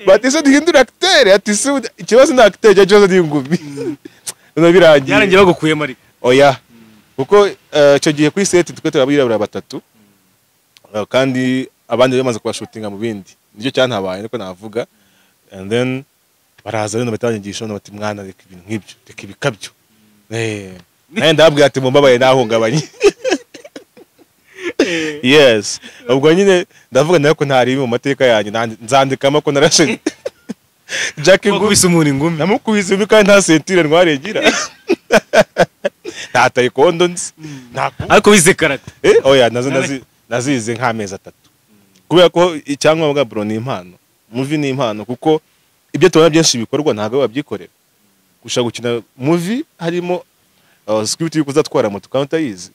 Bati se duhindura acteur, ati se ikibazo ni acteur cyangwa ikibazo ni ingumi. No birangiye. Yarangiye bagukuyemo ariko. Oya. Kuko icyo gihe kuri set twe turabirabura batatu. Kandi abandi bamaze kubashutinga mu bindi. Nicyo cyantabaye niko navuga. And then baraza rero batanyigisha no bati mwana reka ibintu nk'ibyo, reka ibikabyo. Naye ndababwira ati mumbabaye nahungabanye. Yes. Ubwo nyine ndavuga nayo ko ntari mu mateka yanjye nzandikamo ko narashe. Jack ngubise umuntu ingumi. Namukubise ingumi kandi nta sentire ntwaregira. Nta taekwondo nzi. Ariko wize karate. Oya nazo nazize nk'amezi 3. Kubera ko icyangombwa bro ni impano. Movie ni impano kuko ibyo tubona byinshi bikorwa ntabwo babyikorera. Gushaka gukina movie harimo script yo kuzatwara moto kandi utayizi.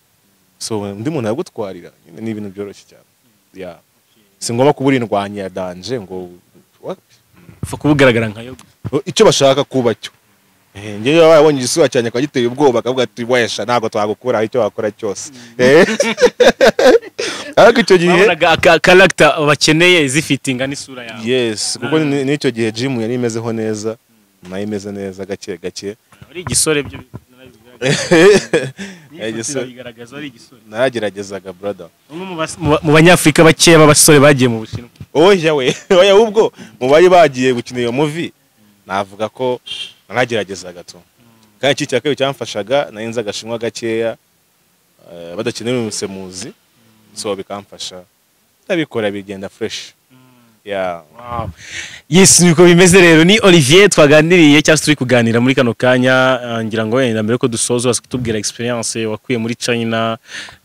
So undi muntu yagutwarira ni ibintu byoroshye cyane. Yeah. Si ngomba kubura indwanya ya danger ngo upfa kubugaragara nka yo. Icyo bashaka kuba cyo. Ngewe babonye igisura cyane akagiteye ubwoba akavuga ati wesha ntabwo twagukura icyo wakora cyose. Ariko icyo gihe babonaga character bakeneye zifitinga n'isura yawe. Yes, kuko n'icyo gihe gym yari imezeho neza, nayo imeze neza gake gake. Ari igisore byo bigaragaza ari igisore. Narageragezaga brother. Umwe mu banyafrika bakeya b'abasore bagiye mu Bushinwa. Oya we, oya ubwo mu bari bagiye gukina iyo movie navuga ko narageragezaga to. Kandi iki cyakayo cyamfashaga nari nzi agashinwa gakeya badakenera umusemuzi so bikamfasha ndabikora bigenda fresh. Yeah. Wow. Yes, niko bimeze rero ni Olivier twaganiriye cyangwa turi kuganira muri kano kanya ngira ngo wenda mbere ko dusoza kutubwira experience wakuye muri China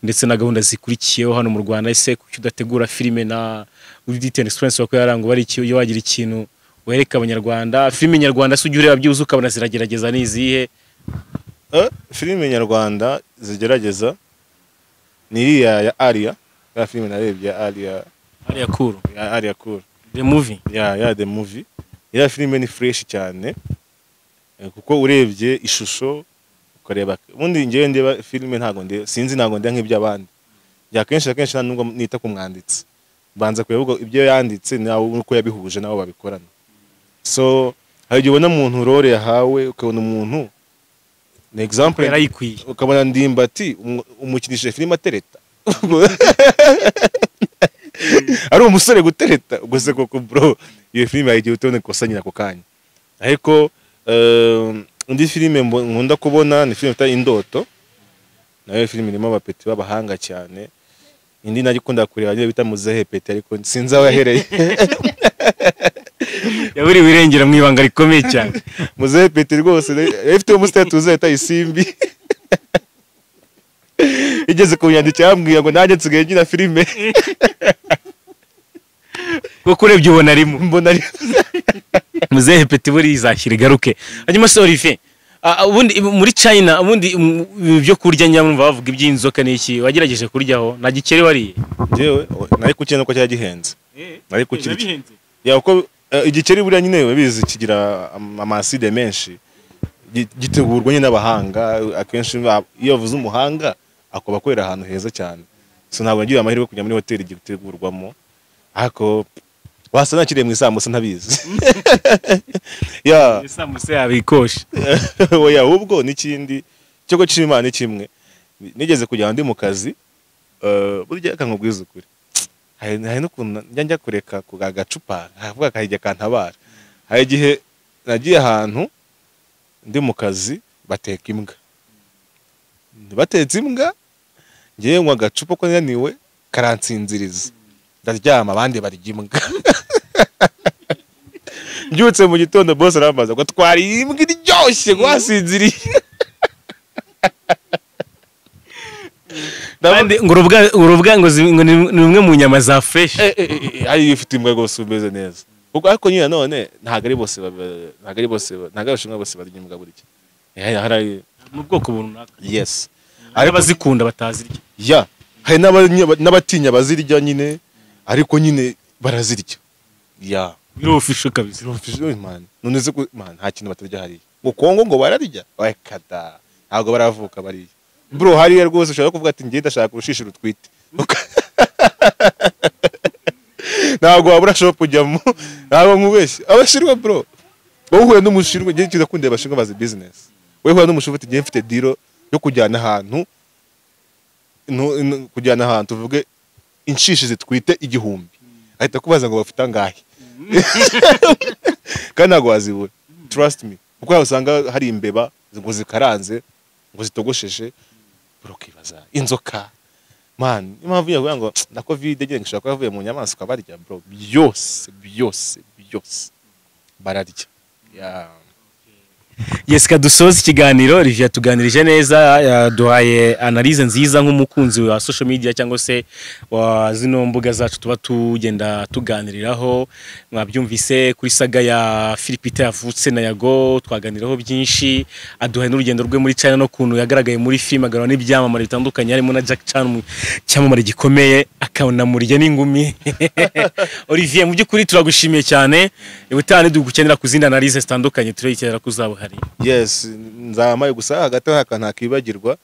ndetse na gahunda zikurikiyeho hano mu Rwanda. Ese kuki udategura filime na uri experience wakuye arango bari iki iyo wagira ikintu wereka abanyarwanda filime nyarwanda se ujye ureba byuzuka ukabona ziragerageza nizihe? Filime nyarwanda zigerageza ni iriya ya Aria, ya filime narebye ya Aria, Aria Cool, ya Aria Cool the movie. Ya the movie. Ya filime ni fresh cyane kuko urebye ishusho ukareba ubundi ngewe ndeba filime ntago ndeba sinzi ntago ndeba nk'iby'abandi. Ya kenshi kenshi nubwo nita ku mwanditsi banza kureba ibyo yanditse nawe uko yabihuje nabo babikorana. So hari igihe ubona umuntu role yahawe ukabona umuntu ni example yarayikwiye ukabona Ndimbati umukinishije filime atereta ari umusore gutereta ubwo se koko bro iyo filime yagiye utone kosa nyina ako kanya. Ariko indi filime nkunda kubona ni filime bita Indoto, nayo filime irimo abapeti b'abahanga cyane. Indi nagikunda kureba niyo bita Muzehe Peti ariko sinzi aho yahereye. Yaburi wirengera mu ibanga rikomeye cyane. Muzehe Peti rwose ifite umusitari uzahita isimbi. Igeze kunyandikira yambwiye ngo nanjye nsigaye nkina filime. Kuko urebye ubona arimo. Mbona ari Muzehe Peti buri izashyira igaruke. Hanyuma se Olivier, ubundi muri China ubundi ibyo kurya nyamwumva bavuga iby'inzoka n'iki wagerageje kuryaho nta gikeri wariye? Njyewe nari kukirya nuko cyari gihenze. Nari kukirya. Ya uko igikeri buriya nyine babizi kigira amaside menshi gitegurwa nyine n'abahanga akenshi iyo bavuze umuhanga akoba kwera ahantu heza cyane. So ntabwo nagiye amahirwe kujya muri hoteli gitegurwamo ariko wasa nakiriye mu isambusa ntabizi. Ya isambusa yabikoshe. Oya ubwo n'ikindi cyo gucima Imana kimwe nigeze kujya ndi mu kazi burya kankubwiza ukuri hari n'ukuntu njya kureka ku gacupa nkavuga kahijya kantabara. Hari igihe nagiye ahantu ndi mu kazi bateka imbwa, batetse imbwa ngiye nywa agacupa ko naniwe karansinziriza ndaryama abandi barya imbwa. Mbyutse mu gitondo boss arambaza ngo twariye imbwa iryoshye, ngo wasinziriye. Kandi ngo urubwa ngo ni rumwe mu nyama za fresh. Ari ifite imbwa rwose umeze neza. Kuko ariko nyine none ntago ari bose, ntago ari bose, ntago abashinwa bose barya imbwa burya. Hari mu bwoko runaka. Yes. Ari abazikunda batazirya. Ya, hari n'abatinya bazirya nyine, ariko nyine barazirya. Ya. Birofisho kabisa. Birofisho man. None se man nta kintu batarya hariya. Ngo Kongo ngo bararya. Oya kada. Ntabwo baravuka bariya. Bro hariya rwose ushobora kuvuga ati ngiye ndashaka urushishi rutwite. Ntabwo wabura shop ujyamo. Ntabwo nkubeshye. Abashirwa bro. Wowe uhuye n'umushirwa ngiye kiza kundeba abashirwa bazi business. Wowe uhuye n'umushirwa uti ngiye mfite deal yo kujyana ahantu kujyana ahantu tuvuge inshishi zitwite 1000. Ahita kubaza ngo bafite angahe. Kandi ntabwo wazibura. Trust me. Kuko usanga hari imbeba ngo zikaranze ngo zitogosheshe bro kibaza inzoka. Man, impamvu yavuga ngo na covid ngiye ngishaka ko yavuye mu nyamaswa barya bro byose byose byose bararya. Yeah. Yes, kadusoza ikiganiro. Olivier tuganirije neza, yaduhaye analyse nziza nk'umukunzi wa social media cyangwa se wa zino mbuga zacu tuba tugenda tuganiriraho. Mwabyumvise kuri saga ya Philipite yavutse na Yago, twaganiraho byinshi, aduhaye n'urugendo rwe muri China no kuntu yagaragaye muri film agarura n'ibyamamare bitandukanye harimo na Jack Chan, cyamamare gikomeye, akanamurya n'ingumi. Olivier, mu by'ukuri turagushimiye cyane. Ubutaha dugukenera ku zindi analyse zitandukanye turekerera kuzaba hari. Yes, nzamaye gusa hagati aho akantu nakibagirwa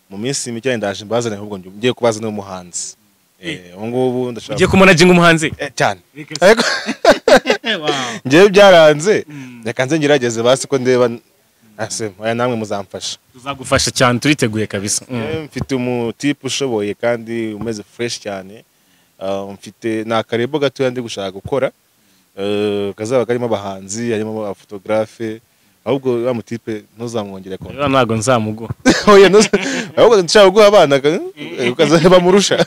mu minsi mike ndaje mbazane, ahubwo ngiye kubaza n'umuhanzi. Ubu ngubu ndashaka ugiye kumanaginga umuhanzi cyane. Ariko ngiye byaranze, reka nze ngerageze basi ko ndeba ase oya namwe muzamfasha. Tuzagufasha cyane, turiteguye kabisa. Mfite umutipe ushoboye kandi umeze fresh cyane. Mfite nakarebo gatoya ndi gushaka gukora. Kazaba karimo abahanzi, harimo abafotografe. Ahubwo wa mutipe ntuzamwongere ko. Rero ntago nzamuguha. Oya ahubwo nshaka guha abana ukazaba murusha.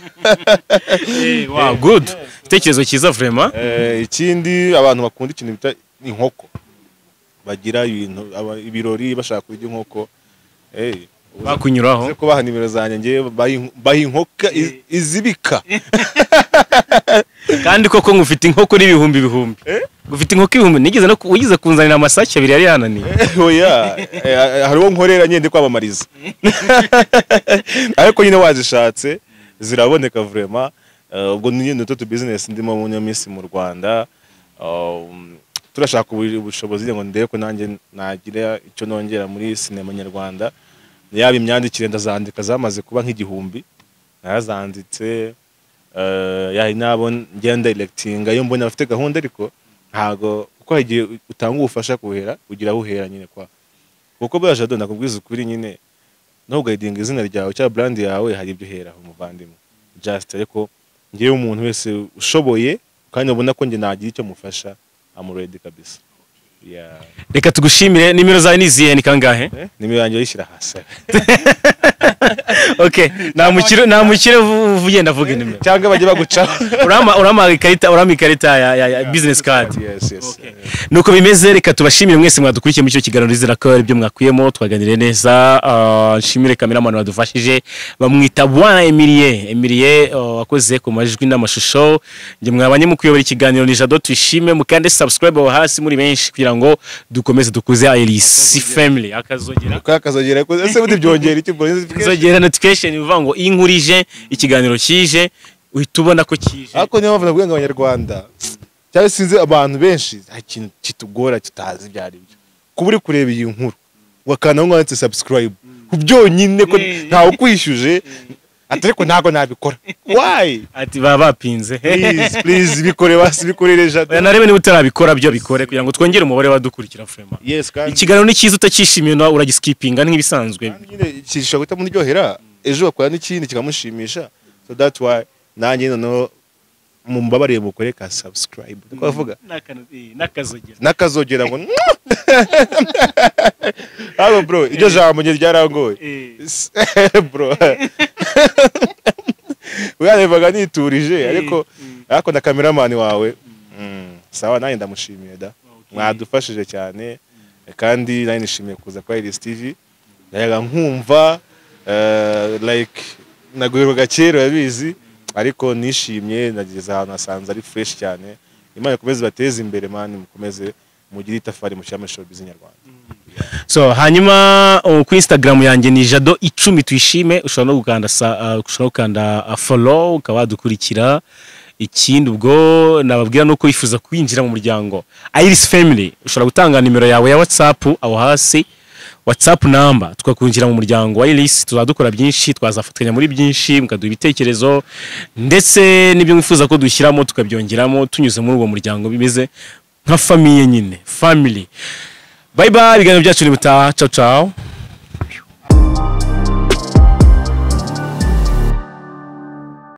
Wow, good. Itekerezo cyiza vraiment. Ikindi abantu bakunda ikintu bita inkoko. Bagira ibintu ibirori bashaka kurya inkoko. Bakunyuraho. Ko baha nimero zanjye ngiye baha inkoko izibika. Kandi koko ngufite inkoko n'ibihumbi bihumbi. Gufite inkoko ibihumbi nigeze no ugize kunzanira amasake abiri yari yananiye. Oya, hari uwo nkorera nyende kwamamariza. Ariko nyine wazishatse ziraboneka vraiment. Ubwo nyine utu business ndimo mu minsi mu Rwanda. Turashaka ubushobozi ngo ndebe ko nanjye nagira icyo nongera muri sinema nyarwanda. Yaba imyandikire ndazandika zamaze kuba nk'igihumbi. Narazanditse yahi nabo ngenda electinga iyo mbona bafite gahunda, ariko ntago kuko hagiye utanga ubufasha kuhera ugira uhera nyine kwa kuko bwa Jado nakubwiza ukuri nyine no guiding izina ryawe cya brand yawe hari ibyo uhera umuvandimwe just. Ariko ngiye umuntu wese ushoboye kandi ubona ko nge nagira icyo mufasha, I'm ready kabisa. Yeah. Reka tugushimire. Nimero zawe ni zihe, ni kangahe? Nimero yanjye yishyira hasi. Okay, namukire ugenda avuga nimero cyangwa bajye baguca. Urama ikarita, urama ikarita ya business card. Yes, yes. Okay. Nuko bimeze, reka tubashimire mwese mwadukurikiye muri cyo kiganiro, rizira ko ari byo mwakuyemo, twaganiriye neza. Nshimire cameraman wadufashije bamwita Bwana Emilie wakoze ku majwi n'amashusho. Nge mwabanye mu kuyobora ikiganiro ni Jado Tuyishime. Mukande subscribe aho hasi muri benshi kugira ngo dukomeze dukuze ILC family. Akazogera akazogera ese bundi byongera iki bro? Nzogera notification ivuga ngo inkurije ikiganiro kije uhita ubona ko kije. Ariko niyo mpamvu navuga ngo abanyarwanda cyangwa sinzi abantu benshi nta kintu kitugora tutazi ibyo ari byo. Kuba uri kureba iyi nkuru wakanda ngo wanditse subscribe byonyine ko ntawe ukwishyuje ati ariko ntago nabikora. Why? Ati baba bapinze. Please, please bikore basi, bikorere Jado. Narebe niba utarabikora byo bikore kugira ngo twongere umubare wadukurikira vraiment. Yes, kandi ikiganiro ni cyiza utacyishimiye nawe uragiskipinga nk'ibisanzwe. Nyine kishobora guhita muryohera ejo bakora n'ikindi kikamushimisha. So that's why nanjye noneho mumbabariye mukore ka subscribe. Niko bavuga? Nakazogera. Nakazogera ngo Abo bro, iryo jambo nge ryarangoye. Bro. Uyarebaga niturije ariko na cameraman wawe. Sawa nanjye ndamushimiye da. Mwadufashije cyane, kandi nari nishimiye kuza kwa Iris TV. Nayaga nkumva like naguheruka kera, urabizi, ariko nishimye nageze ahantu hasanze ari fresh cyane. Imana ikomeze ibateze imbere, man, mukomeze mugire itafari mu cyama showbiz nyarwanda. So hanyuma kuri Instagram yanjye ni Jado 10 Tuyishime, ushobora no gukanda ushobora no gukanda follow ukaba wadukurikira. Ikindi ubwo nababwira nuko wifuza kwinjira mu muryango Iris Family, ushobora gutanga nimero yawe ya WhatsApp aho hasi, WhatsApp number, tukakwinjira mu muryango wa Iris. Tuzadukora byinshi, twazafatanya muri byinshi, mukaduha ibitekerezo ndetse n'ibyo mwifuza ko dushyiramo tukabyongeramo tunyuze muri uwo muryango, bimeze nka famille nyine, family. Bye bye, ibiganiro byacu ni butaha. Ciao ciao.